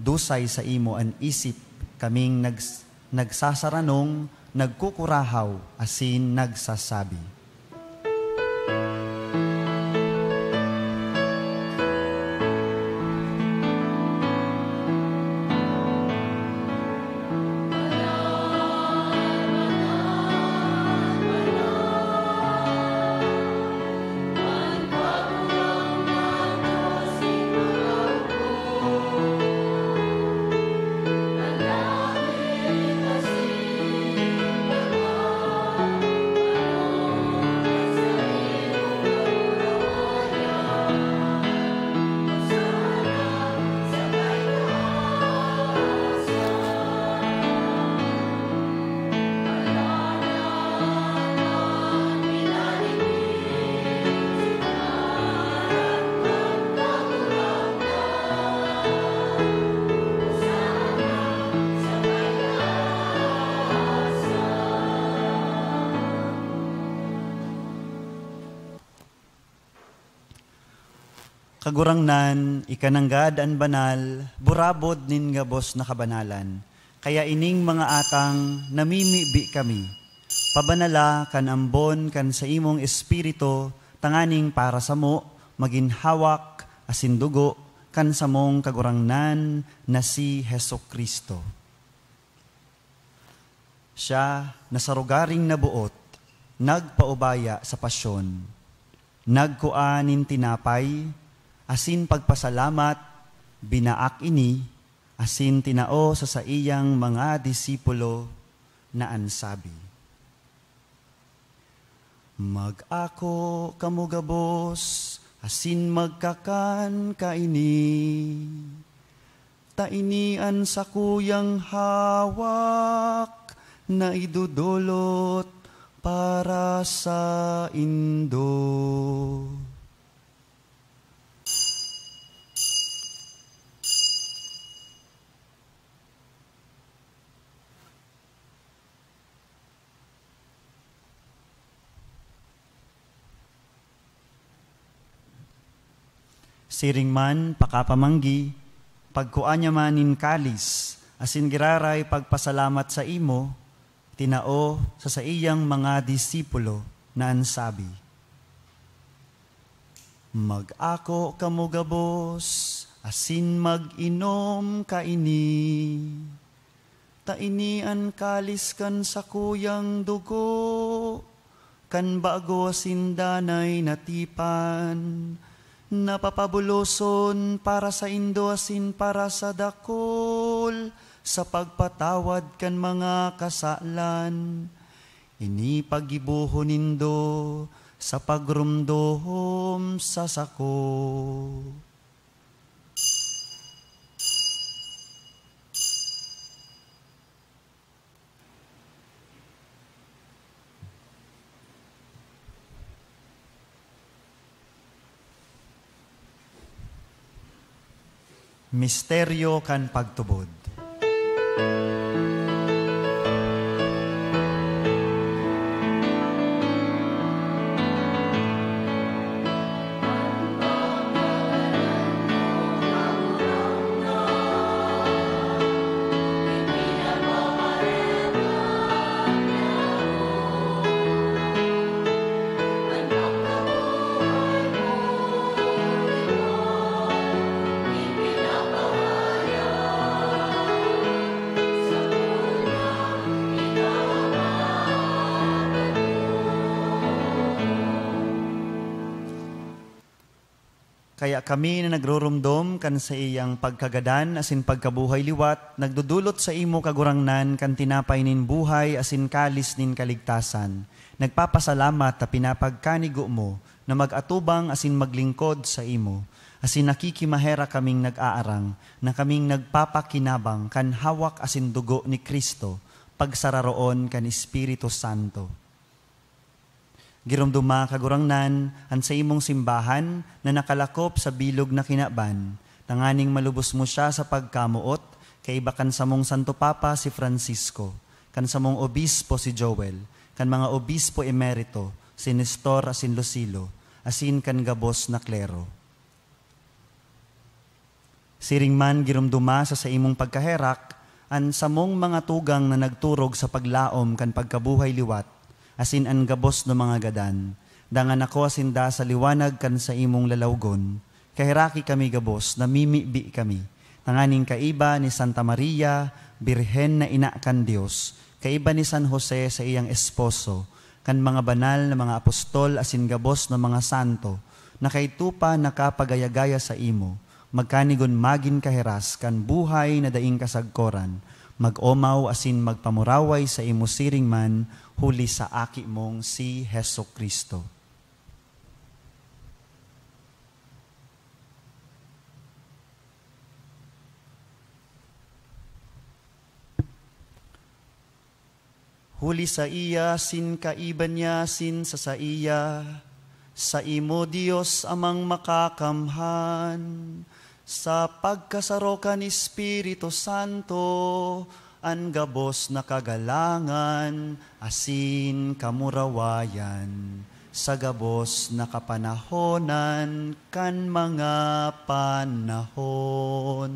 dusay saimo an isip, kaming nags-, nagsasaranong, nagkukurahaw, asin nagsasabi. Kagurangnan, ika nanggad an banal, burabod nin gabos na kabanalan. Kaya ining mga atang namimibi kami, pabanala kan ambon kan saimong Espiritu, tanganing para samo magin hawak asin dugo kan samong Kagurangnan na si Jesu-Cristo. Siya na sa rogaring naboot, nagpaubaya sa pasyon. Nagkua nin tinapay, asin pagpasalamat, binaak ini, asin tinao sa saiyang mga disipulo na an sabi, "Mag-ako kamo gabos asin magkakan kaini. Ta ini an sakuyang hawak na idodolot para saindo." Siring man, pakapamanggi, pagkua niya man nin kalis, asin giraray pagpasalamat saimo, tinao sa saiyang mga disipulo na an sabi, "Mag-ako kamo gabos, asin mag-inom kaini. Ta ini an kalis kan sakuyang dugo, kan bago asin danay na tipan, na papabuloson para saindo asin para sa dakul sa pagpatawad kan mga kasalan. Ini paggibohon nindo sa pagromdom sa sako." Misteryo kan pagtubod. Kaya kami na nagrurumdom kan saiyang pagkagadan asin pagkabuhay liwat, nagdodolot saimo, Kagurangnan, kan tinapay nin buhay asin kalis nin kaligtasan. Nagpapasalamat ta pinapagkanigo mo na mag-atubang asin maglingkod saimo. Asin nakikimaherak kaming nag-aarang na kaming nagpapakinabang kan hawak asin dugo ni Cristo, pagsararoon kan Espiritu Santo. Giromdoma, Kagurangnan, an saimong simbahan na nakalakop sa bilog na kinaban, tanganing malubos mo siya sa pagkamoot, kaiba kan samong Santo Papa si Francisco, kan samong obispo si Joel, kan mga obispo emerito si Nestor asin Lucilo, asin kan gabos na klero. Siring man, giromdoma sa saimong pagkaherak an samong mga tugang na nagturog sa paglaom kan pagkabuhay liwat, asin an gabos na mga gadan. Dangan ako asinda sa liwanag kan saimong lalawgon. Kaheraki kami gabos, namimibi kami, tanganing kaiba ni Santa Maria, Birhen na Ina kan Dios, kaiba ni San Jose, saiyang esposo, kan mga banal na mga apostol asin gabos na mga santo, na kaidto pa nakapagaya-gaya saimo, magkanigon magin kaheras kan buhay na daing kasagkoran, mag-omaw asin magpamuraway saimo siring man, huli sa Aki mong si Jesu-Cristo. Huli saiya, sin kaiba niya, sin sa saiya, saimo, Dios Amang Makakamhan, sa pagkasaro kan Espiritu Santo, an gabos na kagalangan asin kamurawayan sa gabos na kapanahonan kan mga panahon.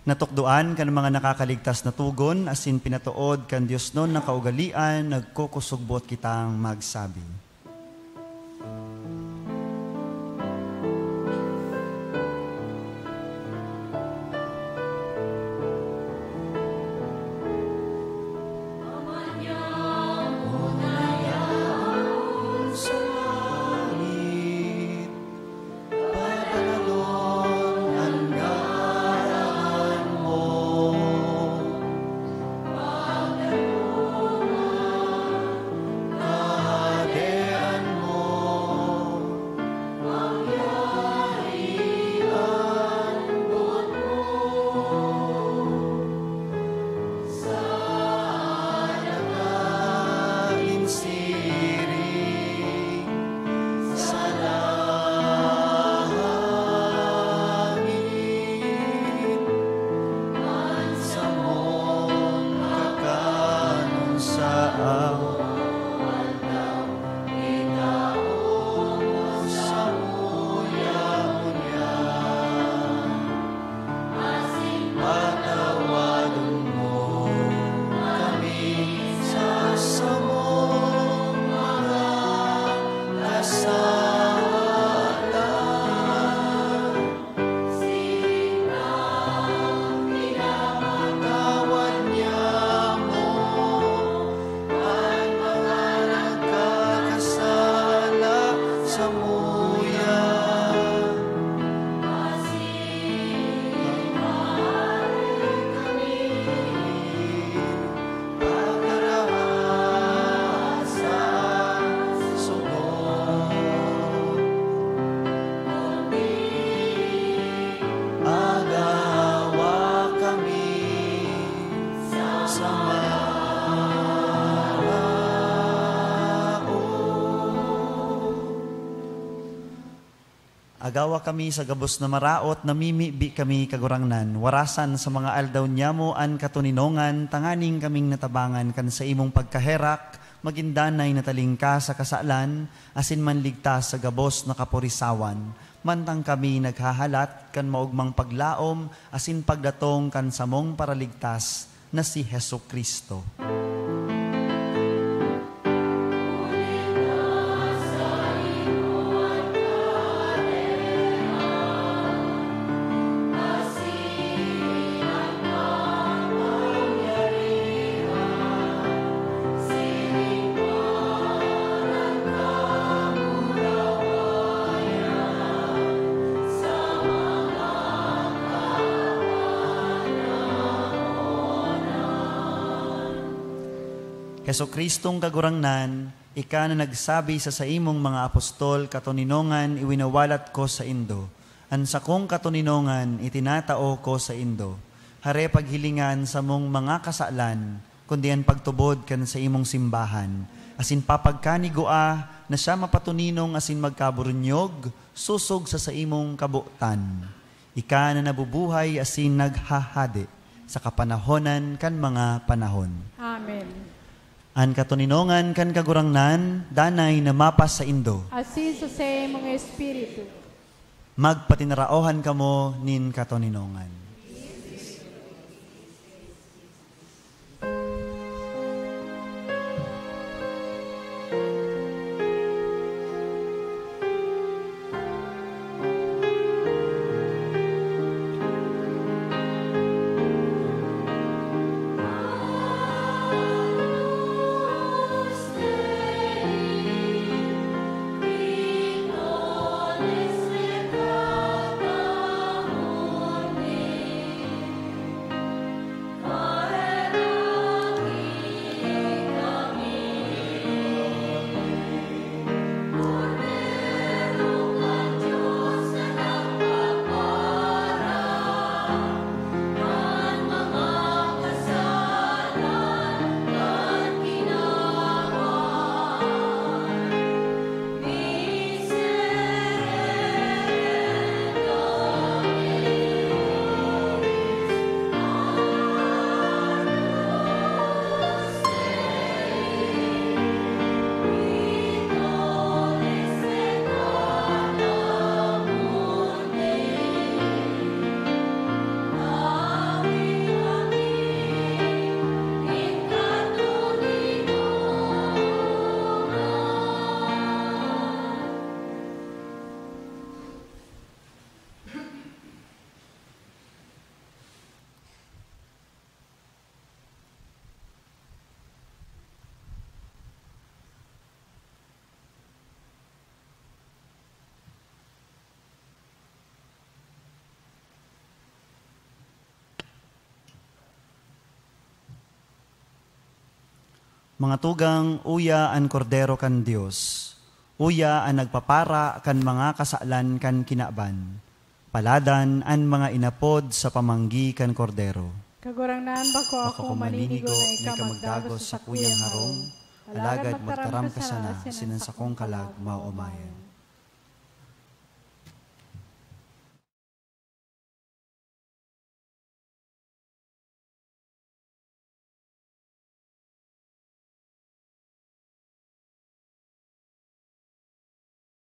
Natukdoan kan mga nakakaligtas na togon asin pinatood kan diosnon na kaugalean, nagkukusugboot kitang magsabi. Agawa kami sa gabos na maraot, namimibi kami, Kagurangnan, warasan sa mga aldaw niyamo an katoninongan, tanganing kaming natabangan kan saimong pagkaherak, magin danay na talingkas sa kasalan, asin manligtas sa gabos na kaporisawan, mantang kami naghahalat kan maogmang paglaom asin pagdatong kan samong Paraligtas na si Jesu-Cristo. Jesu-Cristong Kagurangnan, ika na nagsabi sa saimong mga apostol, "Katoninongan iwinawalat ko saindo, an sakong katoninongan itinatao ko saindo." Hare paghilinga an samong mga kasalan, kundi an pagtubod kan saimong simbahan, asin papagkanigua na siya mapatoninong asin magkaburunyog sosog sa saimong kabotan. Ika na nabubuhay asin naghahade sa kapanahonan kan mga panahon. Amen. An katoninongan kan Kagurangnan danay na mapasaindo. Asin sa saimong espiritu. Magpatinaraohan kamo nin katoninongan. Mga tugang, uya an Kordero kan Dios, uya an nagpapara kan mga kasalan kan kinaban. Paladan an mga inapod sa pamanggi kan Kordero. Kagurangnan, bako ako maninigo na ika magdagos sa sakuyang harong, alagad magtaram ka sana asin an sakong kalag maomayan.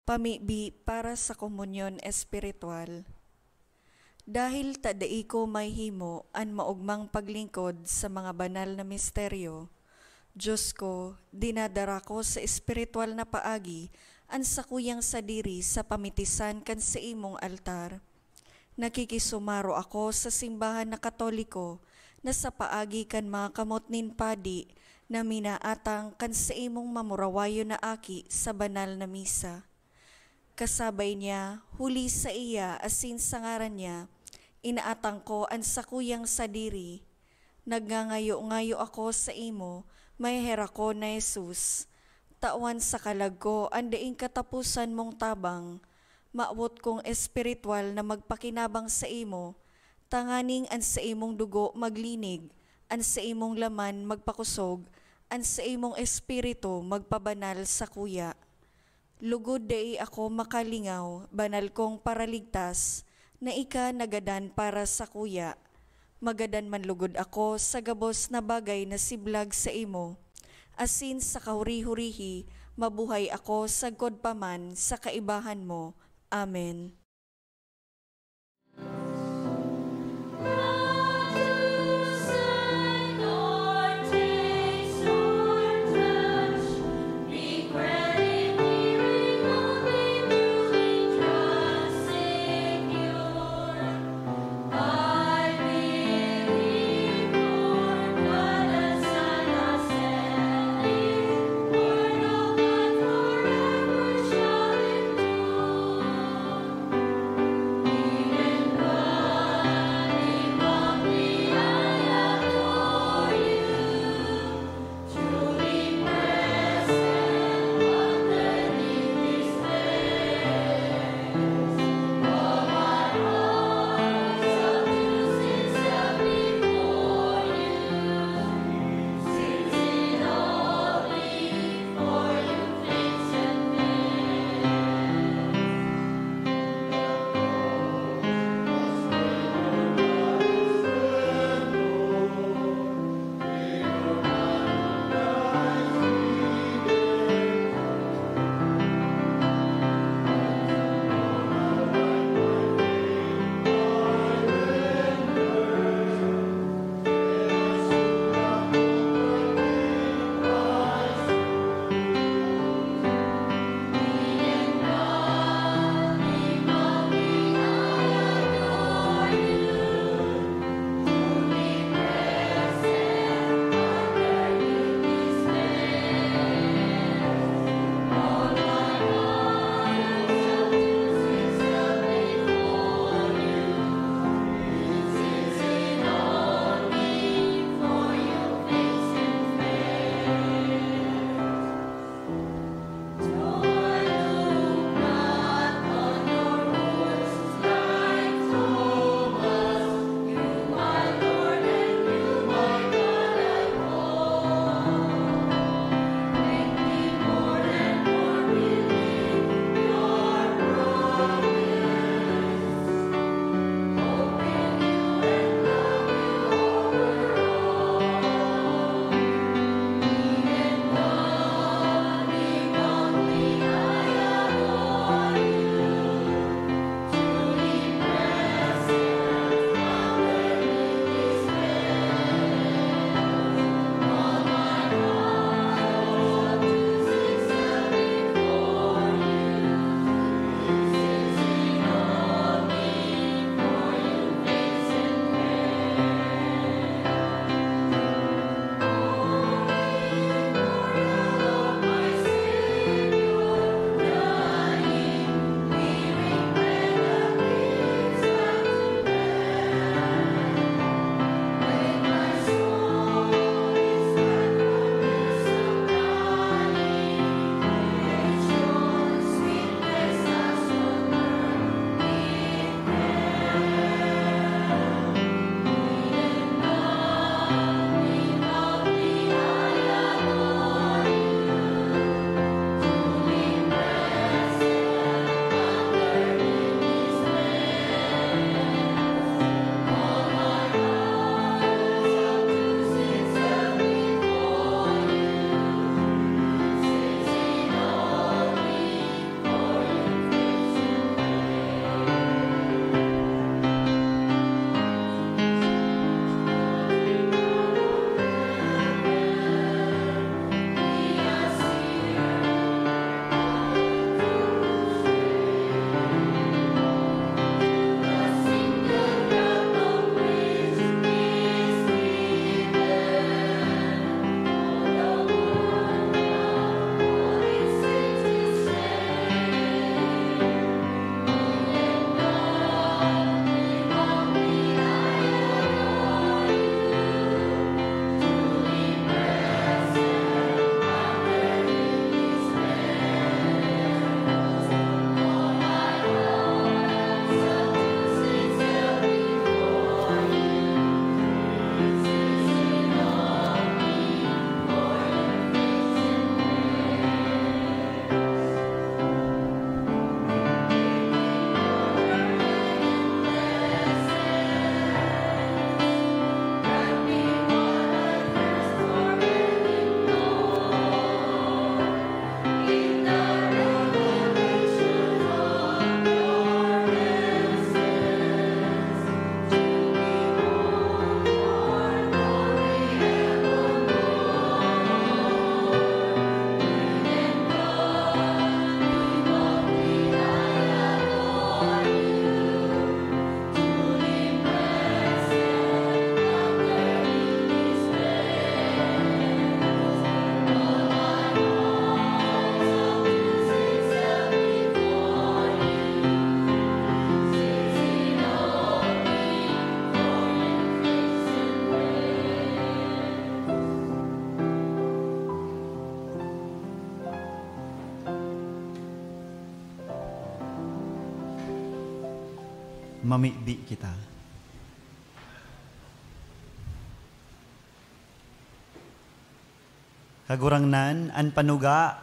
Pamibi para sa komunyon espiritual. Dahil ta dai ko mahimo an maogmang paglingkod sa mga banal na misteryo, Dios ko, dinadara ko sa espiritual na paagi an sakuyang sadiri sa pamitisan kan saimong altar. Nakikisumaro ako sa simbahan na Katoliko na sa paagi kan mga kamot nin padi na minaatang kan saimong mamurawayon na aki sa banal na misa. Kasabay niya, huli saiya asin sa ngaran niya, inaatang ko an sakuyang sadiri. Nagngangayo-ngayo ako saimo, maheherakon na Jesus, tawan sa kalag ko an daing kataposan mong tabang. Mawot kong espiritual na magpakinabang saimo, tanganing an saimong dugo maglinig, an saimong laman magpakosog, an saimong espiritu magpabanal sakuya. Lugod dai ako makalingaw, banal kong Paraligtas, na ika nagadan para sakuya. Magadan man lugod ako sa gabos na bagay na siblag saimo, asin sa kahuri-hurihi, mabuhay ako sagkod pa man sa kaibahan mo. Amen. Mamibi kita. Kagurangnan, an panuga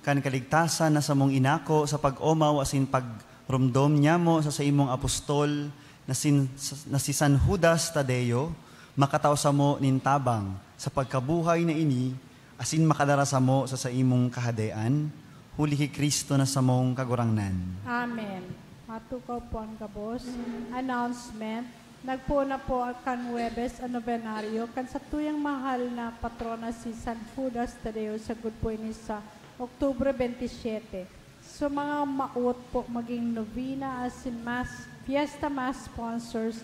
kan kaligtasan na samong inako sa pag-omaw asin pagromdom nyamo sa saimong apostol na sin-, na si San Judas Tadeo, makatao samo nin tabang sa pagkabuhay na ini asin makadara samo sa saimong Kahadean, huli ki Cristo na samong Kagurangnan. Amen. Matukaw po an gabos. Announcement. Nagpoon na po kan Huwebes an nobenaryo kan satuyang mahal na patrona si San Judas Tadeo, sagkod po ini sa Oktubre veintisiete. Sa mga maot po magin novena asin mass, fiesta mass sponsors,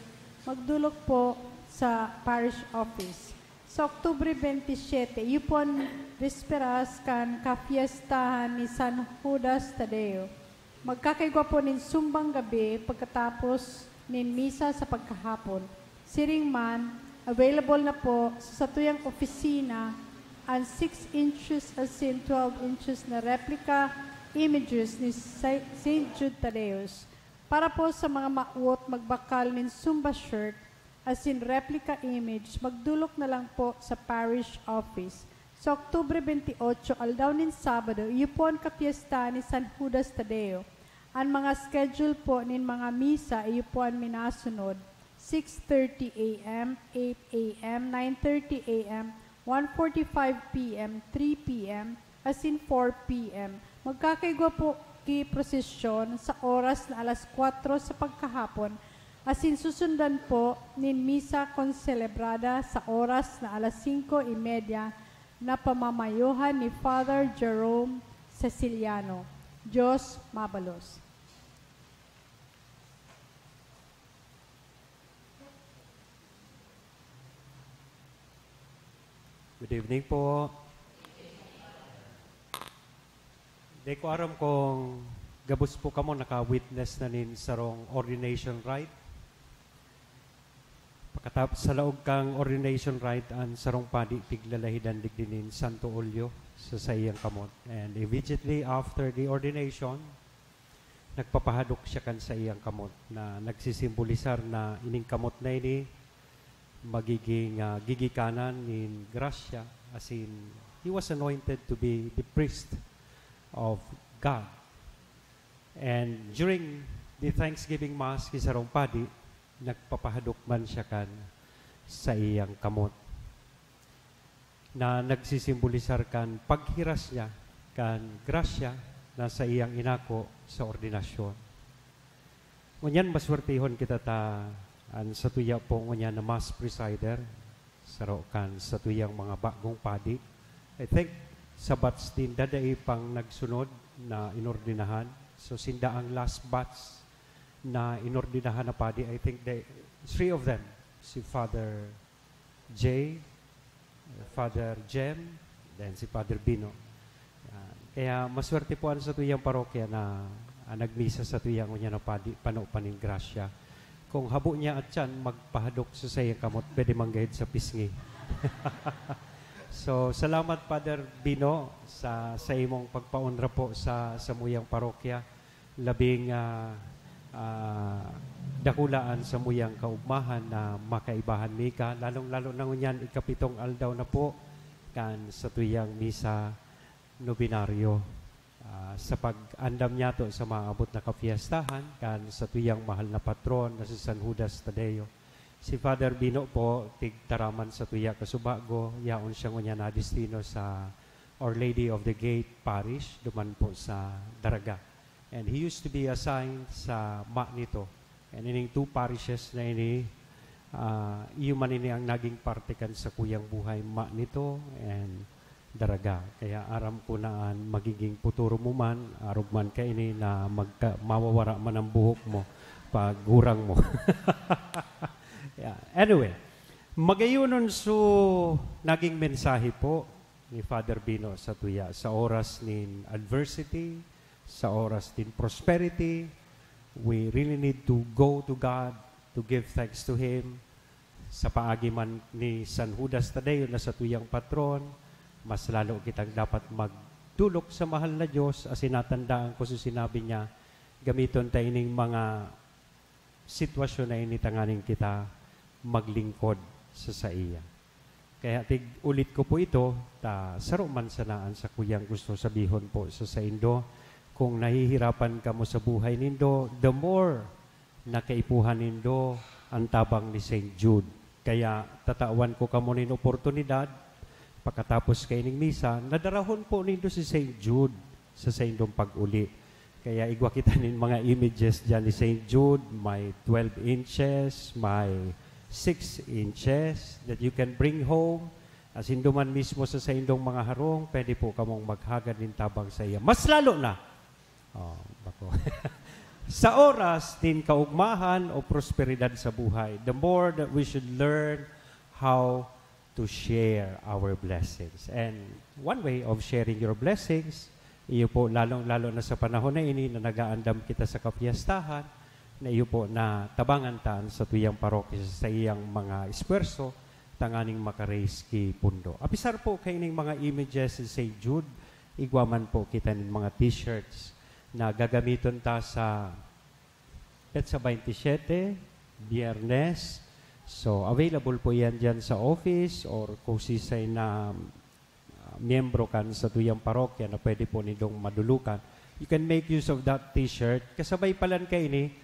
magdolok po sa parish office. Sa Oktubre veintisiete, iyo po an bisperas kan kafiestahan ni San Judas Tadeo. Magkakaigwa po nin sumbang gabi pagkatapos nin misa sa pagkahapon. Siring man, available na po sa satuyang opisina an six inches asin twelve inches na replica images ni Sa-, Saint Jude Thaddeus. Para po sa mga maot magbakal nin Zumba shirt asin replica image, magdolok na lang po sa parish office. Sa Oktubre veintiocho, aldaw nin Sabado, iyo po an kapiesta ni San Judas Tadeo. An mga schedule po nin mga misa, iyo po an minasunod: six thirty A M, eight A M, nine thirty A M, one forty-five P M, three P M, asin four P M. Magkakaigwa po ki prosesyon sa oras na alas kwatro sa pagkahapon, asin susundan po nin misa konselebrada sa oras na alas singko y media na pamamayohan ni Father Jerome Ceciliano. Diyos mabalos. Good evening po. Di ko aram kung gabos po kamo naka-witness na nin sarong ordination rite. Pakatap-, sa laog kan ordination rite, an sarong padi piglalahidan digdi nin Santo Oleo sa saiyang kamot. And immediately after the ordination, nagpapahadok siya kan saiyang kamot na nagsisimbolisar na ining kamot na ini magiging, ah, gigikanan nin grasya, as in, he was anointed to be the priest of God. And during the Thanksgiving Mass, ki sarong padi, nagpapahadok man siya kan saiyang kamot na nagsisimbolisar kan paghiras niya kan grasya na saiyang inako sa ordinasyon. Ngunyan, maswertehon kita ta an satuya po ngunyan na Mass presider, saro kan satuyang mga bagong padi. I think sa batch nin dadaipang nagsunod na inordinahan. So, sinda ang last batch na inordinahan na padi. I think they, three of them, si Father Jay, Father Jem, then si Father Bino. Yan. Kaya maswerte po an satuyang parokya na, ah, nagmisa satuyang ngunyan na padi, pano pa nin grasya. Kung habo niya at siyan, magpahadok sa saiyang kamot, pwede man gayod sa pisngi. So, salamat, Father Bino, sa, sa imong pagpaonra po sa samuyang parokya. Labing, ah, ah, dakula an samuyang kaugmahan na makaibahan mi ka, lalong-lalo na ngunyan ikapitong aldaw na po kan satuyang misa nobenaryo. Ah, sa pag-andam niyato sa maabot na kapiyastahan kan satuyang mahal na patron na si San Judas Tadeo. Si Father Bino po, tigtaraman satuya kasubago, yaon siya ngunyan na destino sa Our Lady of the Gate Parish, duman po sa Daraga. And he used to be assigned sa Manito. And ining two parishes na ini, ah, iyo man ini ang naging parte kan sakuyang buhay, Manito and Daraga. Kaya aram ko na an magiging futuro mo man, arog man kaini na magka-, mawawara man ang buhok mo pag gurang mo. Yeah. Anyway, magayonon so naging mensahe po ni Father Bino satuya sa oras nin adversity, sa oras nin prosperity. We really need to go to God to give thanks to Him. Sa paagi man ni San Judas Tadeo na satuyang patron, mas lalo kitang dapat magdolok sa mahal na Diyos, asin natandaan ko sa sinabi niya, gamiton ta ining mga sitwasyon na ini tanganing kita maglingkod sa saiya. Kaya tig-ulit ko po ito, ta saro man sana an sakuyang gusto sabihon po sa saindo. Kung nahihirapan kamo sa buhay nindo, the more na kaipuhan nindo an tabang ni Saint Jude. Kaya tatawan ko kamo nin oportunidad, pakatapos kaining misa, na darahon po nindo si Saint Jude sa saindong pag-uli. Kaya igwa kita nin mga images dyan ni Saint Jude, may twelve inches, may six inches that you can bring home. Asin duman mismo sa saindong mga harong, pwede po kamong maghagad nin tabang sa iya. Mas lalo na, oh, bako. Sa oras nin kaugmahan o prosperidad sa buhay, the more that we should learn how to share our blessings. And one way of sharing your blessings, iyo po, lalong-lalo na sa panahon na ini na nag-aandam kita sa kapiyastahan, na iyo po na tabangan ta an satuyang parokya sa iyang mga esfuerso tanganing maka-raise ki pundo. Apisar po kaining mga images ni Saint Jude, igwa man po kita nin mga t-shirts na gagamiton ta sa petsa twenty-seven, Biyernes. So, available po yan dyan sa office or kung sisay na, ah, miyembro kan satuyang parokya na pwede po nindong madulukan. You can make use of that t-shirt. Kasabay palan kaini,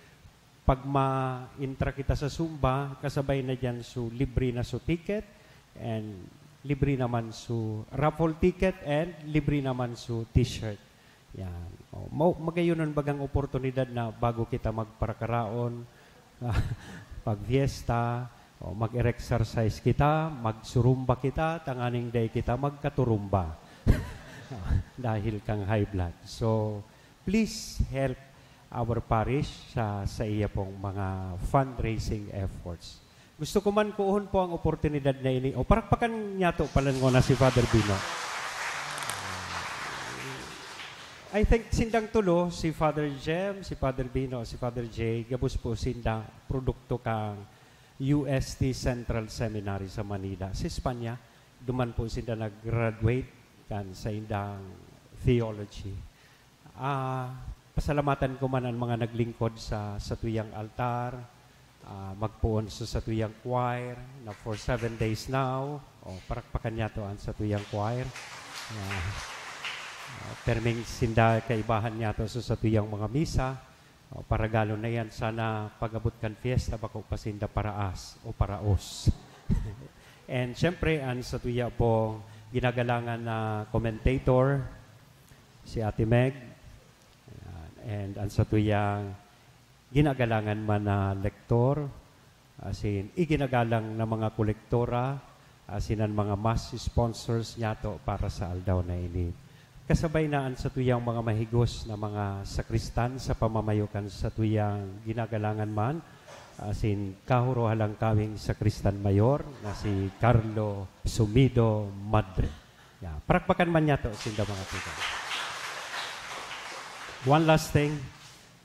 pag ma-intra kita sa Zumba, kasabay na dyan su libre na su ticket and libre naman su raffle ticket and libre naman su t-shirt. Yan. O, ma-, magayonon bagang oportunidad na bago kita magparakaraon, pagfiesta, o, mag-exercise kita, magsurumba kita, tanganing dai kita magkaturumba dahil kang high blood. So, please help our parish sa, sa iya pong mga fundraising efforts. Gusto ko man kuhon po ang oportunidad na ini. O, parakpakan niyato palan ngona si Father Bino. I think sindang tulo, si Father Jem, si Father Bino, si Father Jay, gabos po sinda produkto kang U S T Central Seminary sa Manila. Sa Espanya, duman po sinda nag-graduate kan saindang theology. Ah, pasalamatan ko man an mga naglingkod sa satuyang altar, ah, magpoon sa satuyang choir na for seven days now. O, parakpakan niyato an satuyang choir. Ah, ah, perming sinda kaibahan niyato sa satuyang mga misa. O, paragalon na yan. Sana pag-abot kan fiesta, bako pa sinda paraas o paraos. And syempre, an satuya pong ginagalangan na commentator, si Ate Meg. Ayan. And an satuyang ginagalangan man na lektor, asin iginagalang na mga kolektora, asin an mga mass sponsors niyato para sa aldaw na ini. Kasabay na an satuyang mga mahigos na mga sakristan sa pamamayo kan satuyang ginagalangan man, asin kahuro halangkawing sakristan mayor na si Carlo Sumido Madre. Yeah, parakpakan man niyato sinda, mga tugang. One last thing,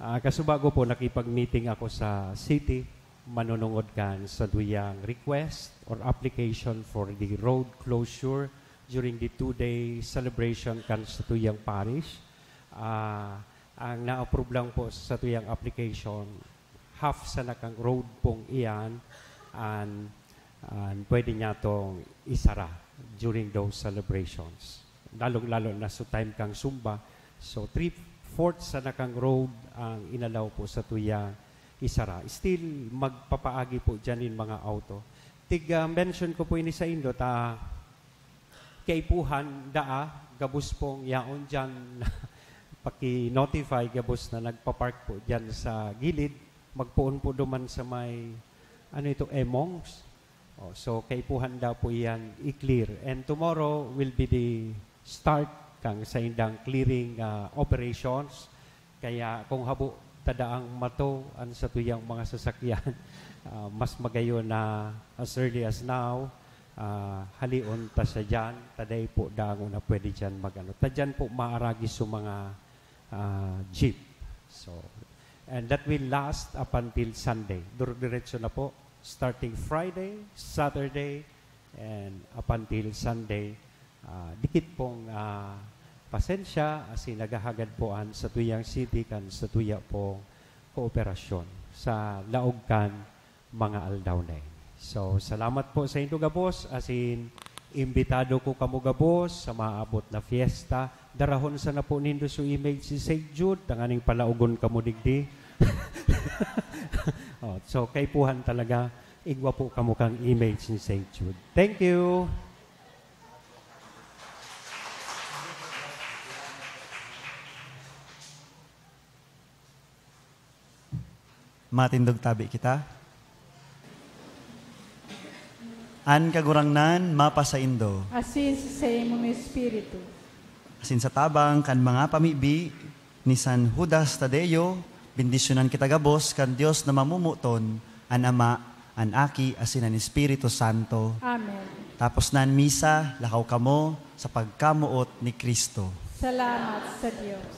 ah, kasubago po, nakipag-meeting ako sa city, manunungod kan satuyang request or application for the road closure during the two-day celebration kan satuyang parish. Ah, ang na-approve lang po sa satuyang application, half sana kang road pong iyan, an, an pwede niya tong isara during those celebrations. Lalong-lalo na sa time kang Zumba. So, three-fourths sana kang road ang inalaw po sa tuya isara. Still, magpapaagi po dyan yung mga auto. Tig, ah, mention ko po ini sa indo, ta kaipuhan daa, gabos pong yaon diyan paki-notify, gabos na nagpa-park po diyan sa gilid, magpoon po duman sa may, ano ito, Emongs. Oh, so, kaipuhan da po iyan i-clear. And tomorrow will be the start kang saindang clearing, ah, operations. Kaya kung habo ta daang mato an satuyang mga sasakyan, ah, mas magayon na as early as now, ah, halion ta siya diyan, ta dai po dangon na pwede diyan mag-ano. Ta diyan po maaragi sa mga, ah, jeep. So, and that will last up until Sunday. Dire-diretso na po, starting Friday, Saturday, and up until Sunday. Ah, dikit pong, ah, pasensya, asin naghahagad po an satuyang city kan satuya pong kooperasyon. sa laog kan mga aldaw na ini. So, salamat po sa indo gabos, asin imbitado ko kamo gabos sa maabot na fiesta. Darahon sana po nindo so image ni Saint Jude, tanganing palaogon kamo digdi. Oh, so, kaipuhan talaga, igwa po kamo kang image ni Saint Jude. Thank you. Matindog tabi kita. An Kagurangnan mapasaindo. Asin sa saimong espiritu. Asin sa tabang kan mga pamibi ni San Judas Tadeo, bendisyonan kita gabos kan Dios na mamomoton, an Ama, an Aki, asin an Espiritu Santo. Amen. Tapos na an misa, lakaw kamo sa pagkamoot ni Cristo. Salamat sa Dios.